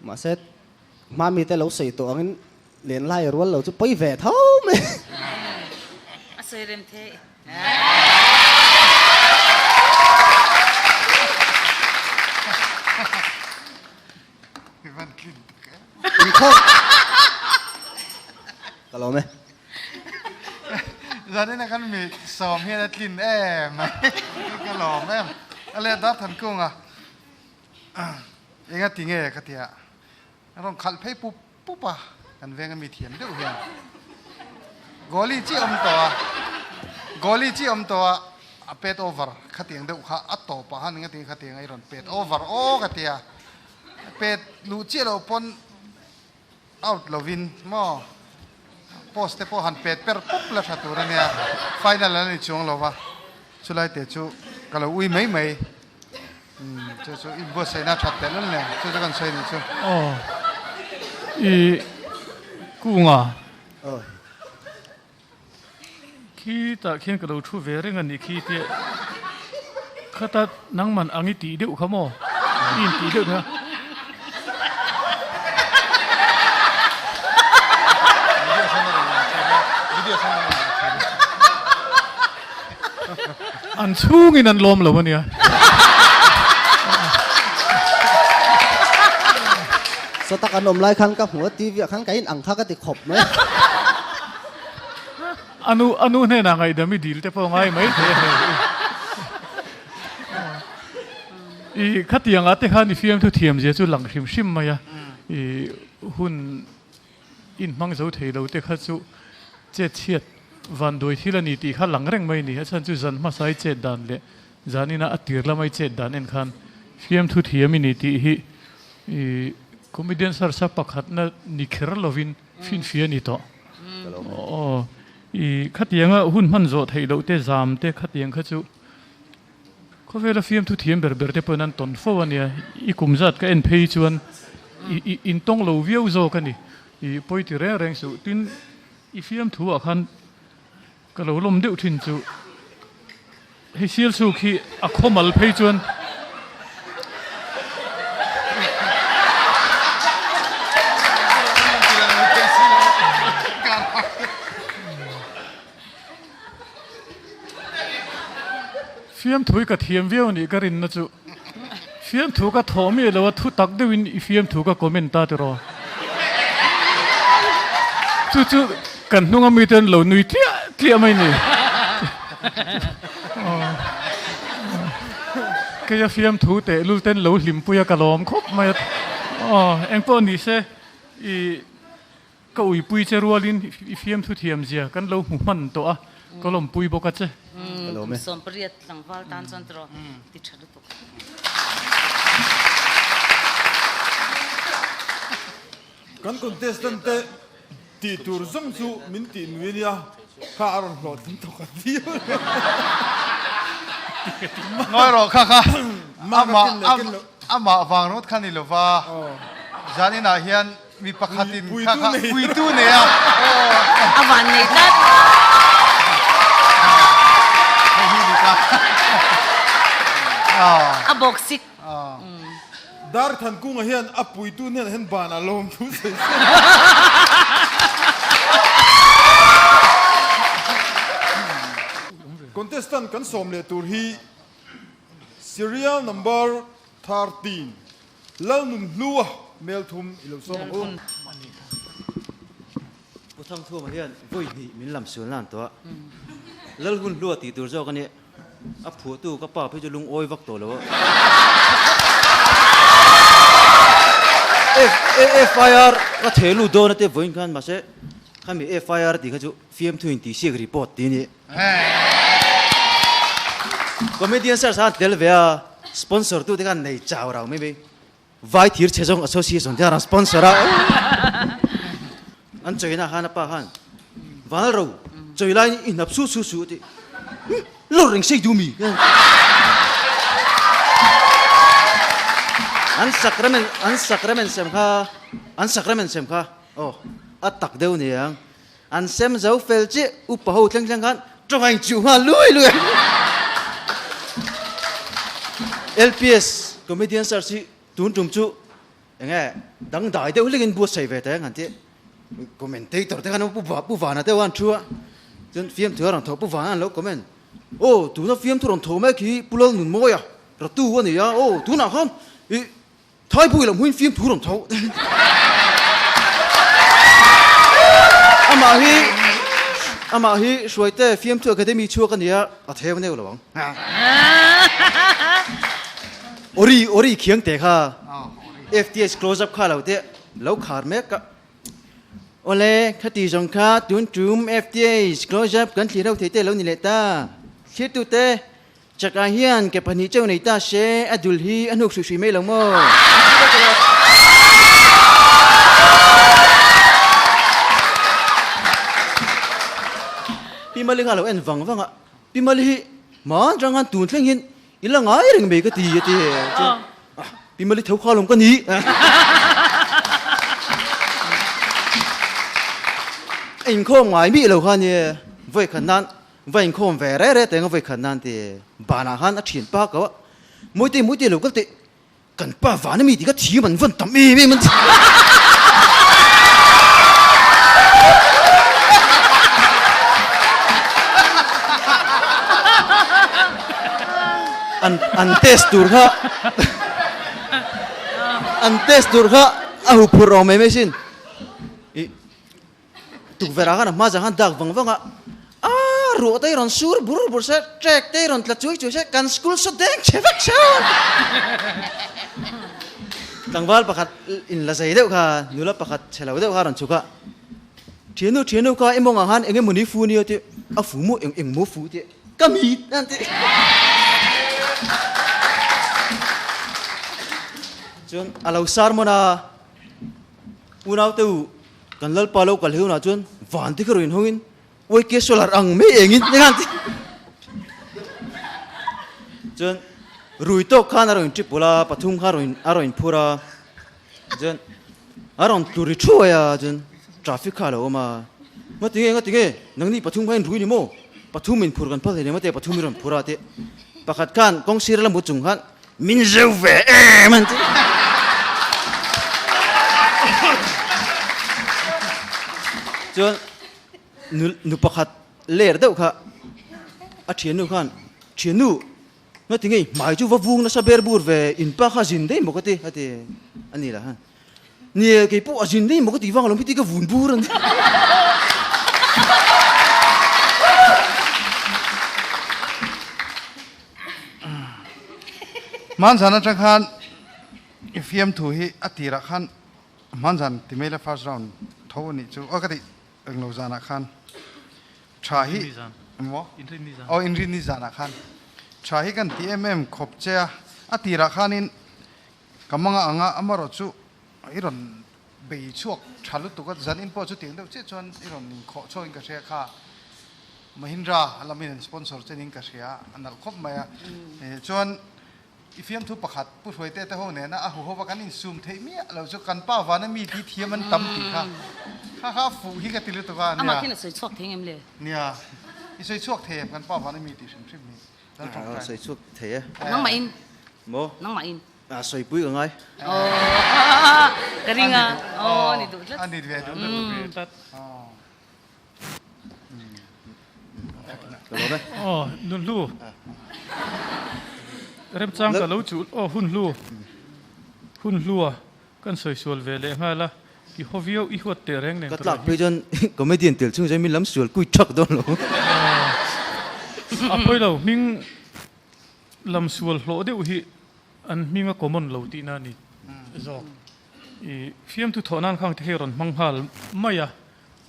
Mahse hma mite lo sawi tawh angin len lai rual lo chu pawi ve tho mai. A sawi rem thei. Ka lawm e. Zanina kan mi sawm hian a tlin em mai. Ka lawm em. A leh dar than kung a. Enga ti nge ka tia. A rawn khalh phei pup pup a. Kan veng a mi thiam deuh hian. Goalie chi awm tawh a. Goalie chi awm tawh a. A pet over khatiang deuh kha a tawp ah khan enga ti nge khatiang a i rawn pet over aw ka tia. Pet luh chiah loh pawn out lovin maw. Post te pawh han pet per pup la tha tur ania, final an ni chuang lo va, chulai te chu ka lo ui mai mai. Umm chu chu i buatsaihna that telh lul nen chu chu kan sawi nih chu. Aw i kunga khi tah khian ka lo thu ve reng a nih khi tia khata nangman ang i tih deuh kha maw i intih deuh kha. An chhungin an lawm lo a nia. Sawtak an awm lai khan ka hmu a, TV ah khan ka in ang kha ka ti khawp mai. A nu a nu hnenah ngaihdam i dil te pawh ngai mai thei a hei. I khatiang ah te khan i fiamthu thiam zia chu lang hrim hrim mai a, i hun inhmang zo thei lo te kha chu chet chhiat van duai thil a ni tih kha lang reng mai a ni. A chhan chu zan hmasa i chet dan leh zan ina a tir lama i chet dan en khan fiamthu thiam i ni tih hi i comedian sarsa pakhatna ni kher lovin finfia a ni tawh. Aw i khatianga hun hman zawh theih loh te zam te khatiang kha chu Khawvela fiamthu thiam ber ber te pawhin an tawn fo a nia, i kum zat ka en phei chuan i intawng lo viau zawk a ni, i pawi ti reng reng suh. Tin, i fiamthu ah khan ka lo lawm deuh thin chu hei Sialsuk hi a khawmal phei chuan Fiamthu hi ka thiam viau a nih ka rinna chu fiamthu ka thawh miah lo a, thu tak deuhin i fiamthu ka comment ta tiraw. Chu chu kan hnunga mite an lo nui tliah tliah mai ni. Keia fiamthu tehlul ten lo hlimpui a ka lawm khawp mai a, aw engpawh ni se i. Ka uipui che rualin i fiamthu thiam zia kan lo hmu hman tawh a, ka lawmpui bawk a che. Kum 18 tlangval tan chuan tiraw ti tha lutuk. Kan contestant te tih tur zawng chu min tih nui a nia, kha a rawn hlawhtling tawk a ti. Ngawi rawh kha kha amah amah vang rawt kha ni lova zaninah hian Mi pakhatin kha kha puitu nei a. A van nei tlat. Hei hi dik a. A bawk sik. Dar Thankunga hian a puitu hnenah hian ban a lawm thu sawi se. Contestant kan sawm leh tur hi serial number 13. Lalnunhlua Melthum i lo sawm ang u. Pu Thangthuama hian vawi hnih min lam sual nan tawh a, Lalhunhlua tih tur zawk a nia, a phuahtu ka pa phei chu lungawi vak tawh lo a. FIR ka theh lut dawn a tia vawiin khan mahse khami FIR tih kha chu fiamthu in tih siak report tih a ni. Comedian search khan tel ve a, sponsor tu te khan nei chau rau mai mai. Vai thir chhe zawng association te khan an sponsor a. An chawina khan a pa khan Vanal ro chawi lai i hnap su su su a ti. Lawr reng sei du mi. An sacrament an sacrament sem kha an sacrament sem kha aw a tak deuh niang. An sem zo fel chiah upa ho thleng thleng khan tawng a inchuh nghal lui lui a. LPS comedian search hi tun tum chu enge dangdai deuh hlekin buatsaih ve ta ang han tih commentator te khan pu pu Vana te an thu a chuan fiamthu a rawn thawh pu Vana an lo comment aw tuna fiamthu rawn thawh mek hi Pu Lalnunmawia ratu a ni a aw tunah khan ih Thaipui lam huin fimthu rawn tho. Amah hi amah hi Hruaite Fiamthu Academy chhuak a nia, a theu neu lo ang. Ori ori khiang te kha FTH close up kha lo te lo khar mek ka. Awle, khati zawng kha tun tum FTH close up kan thlir ho thei te lo ni leh ta. Thlirtu te Chakah hian ke pahnih cheu nei ta se, a dul hi a hnuk hruih hruih mai lo maw? Pi Mali kha a lo en vang vang a, Pi Mali hi hman atang khan tun thleng hian i la ngai reng mai ka ti a ti. Chuan Pi Mali tho kha lawm ka ni. A inkhawm ngai mih lo kha nia, vawi khat nan va inkhawm ve reh reh teng a vawi khat nan ti banah khan a thian pa ko a, Mawite Mawite lo kal teh Kan pa van ami tih kha thiam an vawn tam em em an ti. An an test tur kha an test tur kha a huphurh awm mai mai sin. I Tukverh ah khan a hma zah khan dak vang vang a, Aaa ruah te hi rawn sur bur bur se, trek te hi rawn tla chuai chuai se, kan school saw deng che vek se aw. Tlangval pakhat in la zei deuh kha, nula pakhat chhe lo deuh kha a rawn chhuk a, Thiannu, thiannu kha i mawngah khan eng emawni fu nia tih, a fu maw eng eng maw fu tih, ka mit a ti. Chuan a lo sermon a, Unaute u, Kan Lalpa lo kal hi hunah chuan van te kha rawn inhawngin YK Solar ang mai engin eng an ti. Chuan rui tawk khan a rawn intrip a, pathum kha a rawn inphur a, chuan a rawn tlu ri thuai a, chuan traffic kha a lo awm a, Ngatinge, ngatinge, nangni pathum kha in rui ni maw? Pathum inphur kan phal thei ni maw te pathum i rawn phur a tih. Pakhat khan kawngsir a la mu chung khan Min zeu ve em an ti. Chuan nu nu pakhat ler deuh kha a thiannu khan thiannu nga ti ngei hmai chu va vung nasa ber bur ve in pa kha zin daih maw ka ti a ti a ni la han. Nia kei pawh a zin daih maw ka ti vang alawm heti ka vun bur a ni. Hmanzan atang khan i fiamthu hi a tirah khan hmanzan ti mai la first round tho a nih chu aw ka tih englo zanah khan tha hi maw aw inrinni zanah khan tha hi kan ti em em khawp che a a tirah khanin ka manga anga amarawh chu i rawn bei chhuak tha lutuk a zanin pawh chu tiang deuh chiah chuan i rawn inkhawh chhuakin ka hria kha. Mahindra lamin an sponsor chen in ka hria a nalh khawp mai a. Chuan i fiamthu pakhat Pu Hruaite te ho nena a huho va kan insum theih miah lo chu kan pa vana mi ti thiam an tam tih kha kha kha fuh hi ka ti lutuk a nia. Amah khian a sawi chhuak thei ngem le? Nia, i sawi chhuak thei em kan pa vana mi tih hrim hrim hi Lal tawngtai. Sawi chhuak thei e. Nangmah in. Maw? Nangmah in. A sawipui ka ngai. Aw ka ring a. Aw ni duh tlat. A ni ve duh tlat. Aw Nunhlu Remchang ka lo chu aw Hunhlu Hunhlu a kan sawi sual ve leh nghal a i haw viau i huat teh reng nen Ka tlak phei chuan comedian tel chhung chuan min lam sual kui thak dawn lo. A pawi lo hming lam sual hlawh deuh hi an hming a common lo tihna a ni zawk. I fiamthu thawh nan khang te hi rawn hmang nghal mai a.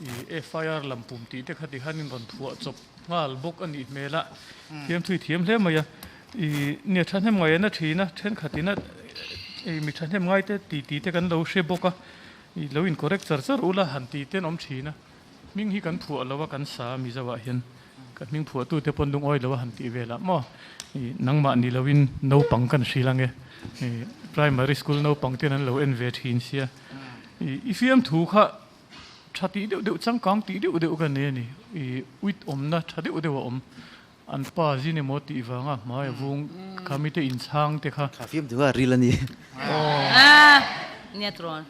I FIR lam pum tih te kha ti khan in rawn phuah chawp nghal bawk a nih hmel a, thiamthui thiam hle mai a, i nia thahnem ngai an a thin a, thenkhat in a i mi thahnem ngai te ti ti te kan lo hre bawk a, i lo in correct char char ula han ti te an awm thin a, hming hi kan phuah lo a kan sa a Mizo ah hian kan hming phuah tu te pawn lungawi lo a han tih vel ah maw i nangmah ni lo in naupang kan hrilh ang e, i primary school naupang ten an lo en ve thin sia, i i fiamthu kha Tha tih deuh deuh changkang tih deuh deuh ka nei a ni. I uit awmna tha deuh deuh a awm. An pa zin emaw tih vanga hmai a vung kha mite inchhang te kha. Kha fiam duh a ril a ni. Aw. Nia turawn.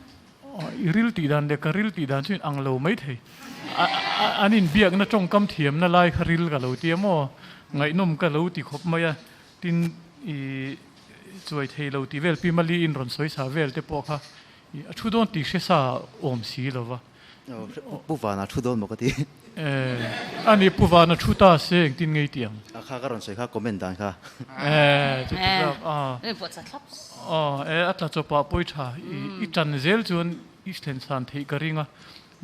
I ril tih dan leh ka ril tih dan chu in ang lo mai thei. An inbiakna tawngkam thiamna lai kha ril ka lo tia maw? Ngaihnawm ka lo ti khawp mai a. Tin i chuai thei lo tih vel Pi Mali in rawn sawi sa vel te pawh kha I a thu dawn tih hre sa awm si lo va. Pu Vana thu dawn maw ka ti. Eh, a ni Pu Vana thu ta se engtin ngei tih ang. A kha ka rawn sawi kha comment dan kha. Eh, chuti tlak a. Eh, pawh tla thlap. Aw, eh, a tla chawpah pawi tha. I i tan zel chuan i thlen san theih ka ring a.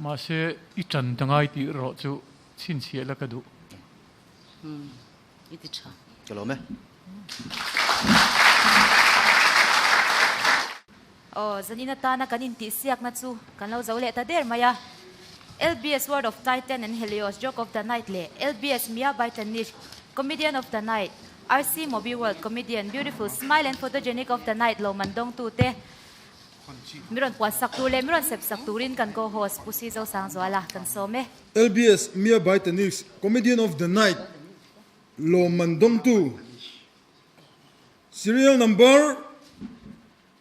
Mahse, i tan ta ngai tih erawh chu chhinchhiah la ka duh. I ti tha. Ka lawm e. Aw, zanin atana kan intihsiakna chu kan lo zo leh ta der mai a. LBS World of Titan and Helios Joke of the Night leh LBS Mia Baitanish Comedian of the Night, RC Mobi World Comedian Beautiful Smile and Photogenic of the Night lawmman dawngtute mi rawn puan sak tur leh mi rawn sep sak turin kan co-host Pu Si Zosangzuala kan sawm e. LBS Mia Baitanish Comedian of the Night lawmman dawngtu Serial number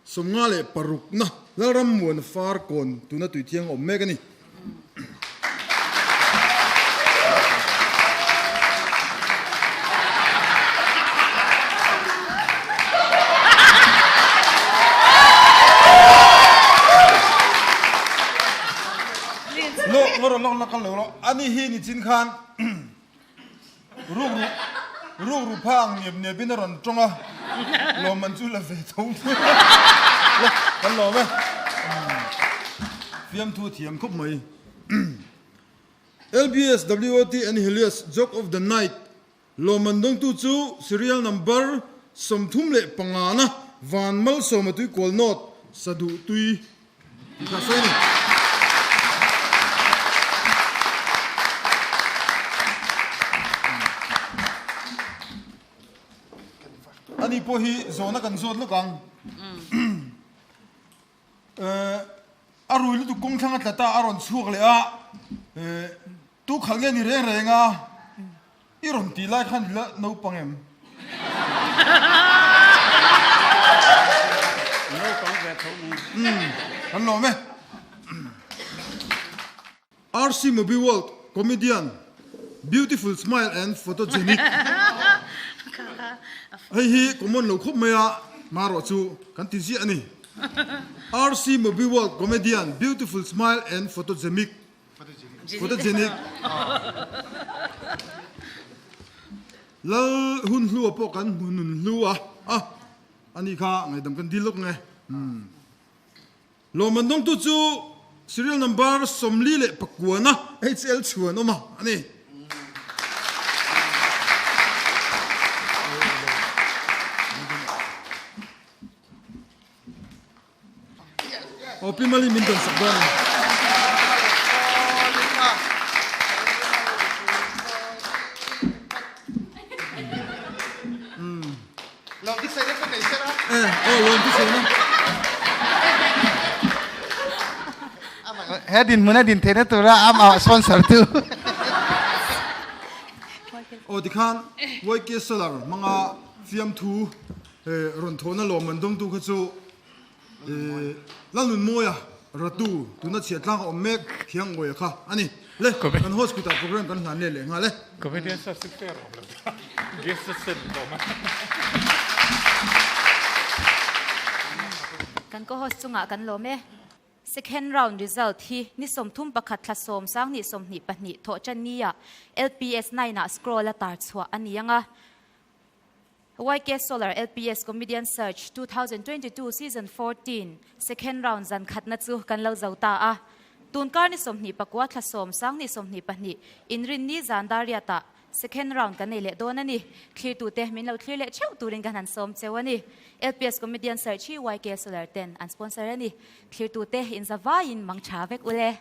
56 na Lalram Muan Far kawn tuna tui thiang a awm mek a ni. Lawk lawk lawk lo ani hi ni chin khan Rukru rukru pha ang niap niap in a rawn tawng a, lawmman chu la ve tho la kan lawm e. Fiamthu thiam khawp mai. LBS WOT and Helios Joke of the Night lawmman dawngtu chu serial number 35 na Van Malsawma Tuikual North Saduh Tui Tih kha sawi a ni. Ani pawh hi zawhna kan zawt lawk ang. A rui lutuk kawng thlang a tla ta a rawn chhuak leh a, tu khalh nge ni reng reng a? I rawn tih lai khan ila naupang em? Naupang ve tho mai. Umm, kan lawm e. RC Mobi World Comedian Beautiful Smile and Photogenic Hei hi common lo khawp mai a, marawh chu kan ti ziah a ni. RC Mobi World Comedian Beautiful Smile and Photogenic Photogenic. Lal hun hlu a pawh kan hmu nun hlu a, a ani kha ngaidam kan dil lawk nge. Lawmman dawngtu chu serial number 49 na HL chhuan awm a ani. Aw Pi Mali min dawn sak dawn a ni. Lawm ti sawi na ka nei ser a. Eh, aw lawm ti sawi na. He dinhmun a din theihna tura amah sponsor tu. Aw tikhan YK Solar hmanga fiamthu rawn thawhna lawmman dawngtu kha chu Lalnunmawia Ratu tuna chhiah tlang a awm mek Khiangawia kha a ni. Le, kan hospital program kan hlan leh leh nghal e. Comedian sa si fair awm lo ta. Guest a sem tawh mai. Kan co-host chungah kan lawm e. Second round result hi ni 31 thla sawm sang ni 22 thawh tan nia LPS 9 ah scroll a tar chhuah a ni ang a. YK Solar LPS Comedian Search 2022 Season 14 Second Round zan khatna chu kan lo zo ta a. Tunkar ni 29 thla sawm sang ni 22 inrinni zan dar riatah Second Round kan nei leh dawn a ni. Thlirtute min lo thlir leh theuh turin kan han sawm cheu a ni. LPS Comedian Search hi YK Solar ten an sponsor a ni. Thlirtute inza vaiin mang tha vek ule.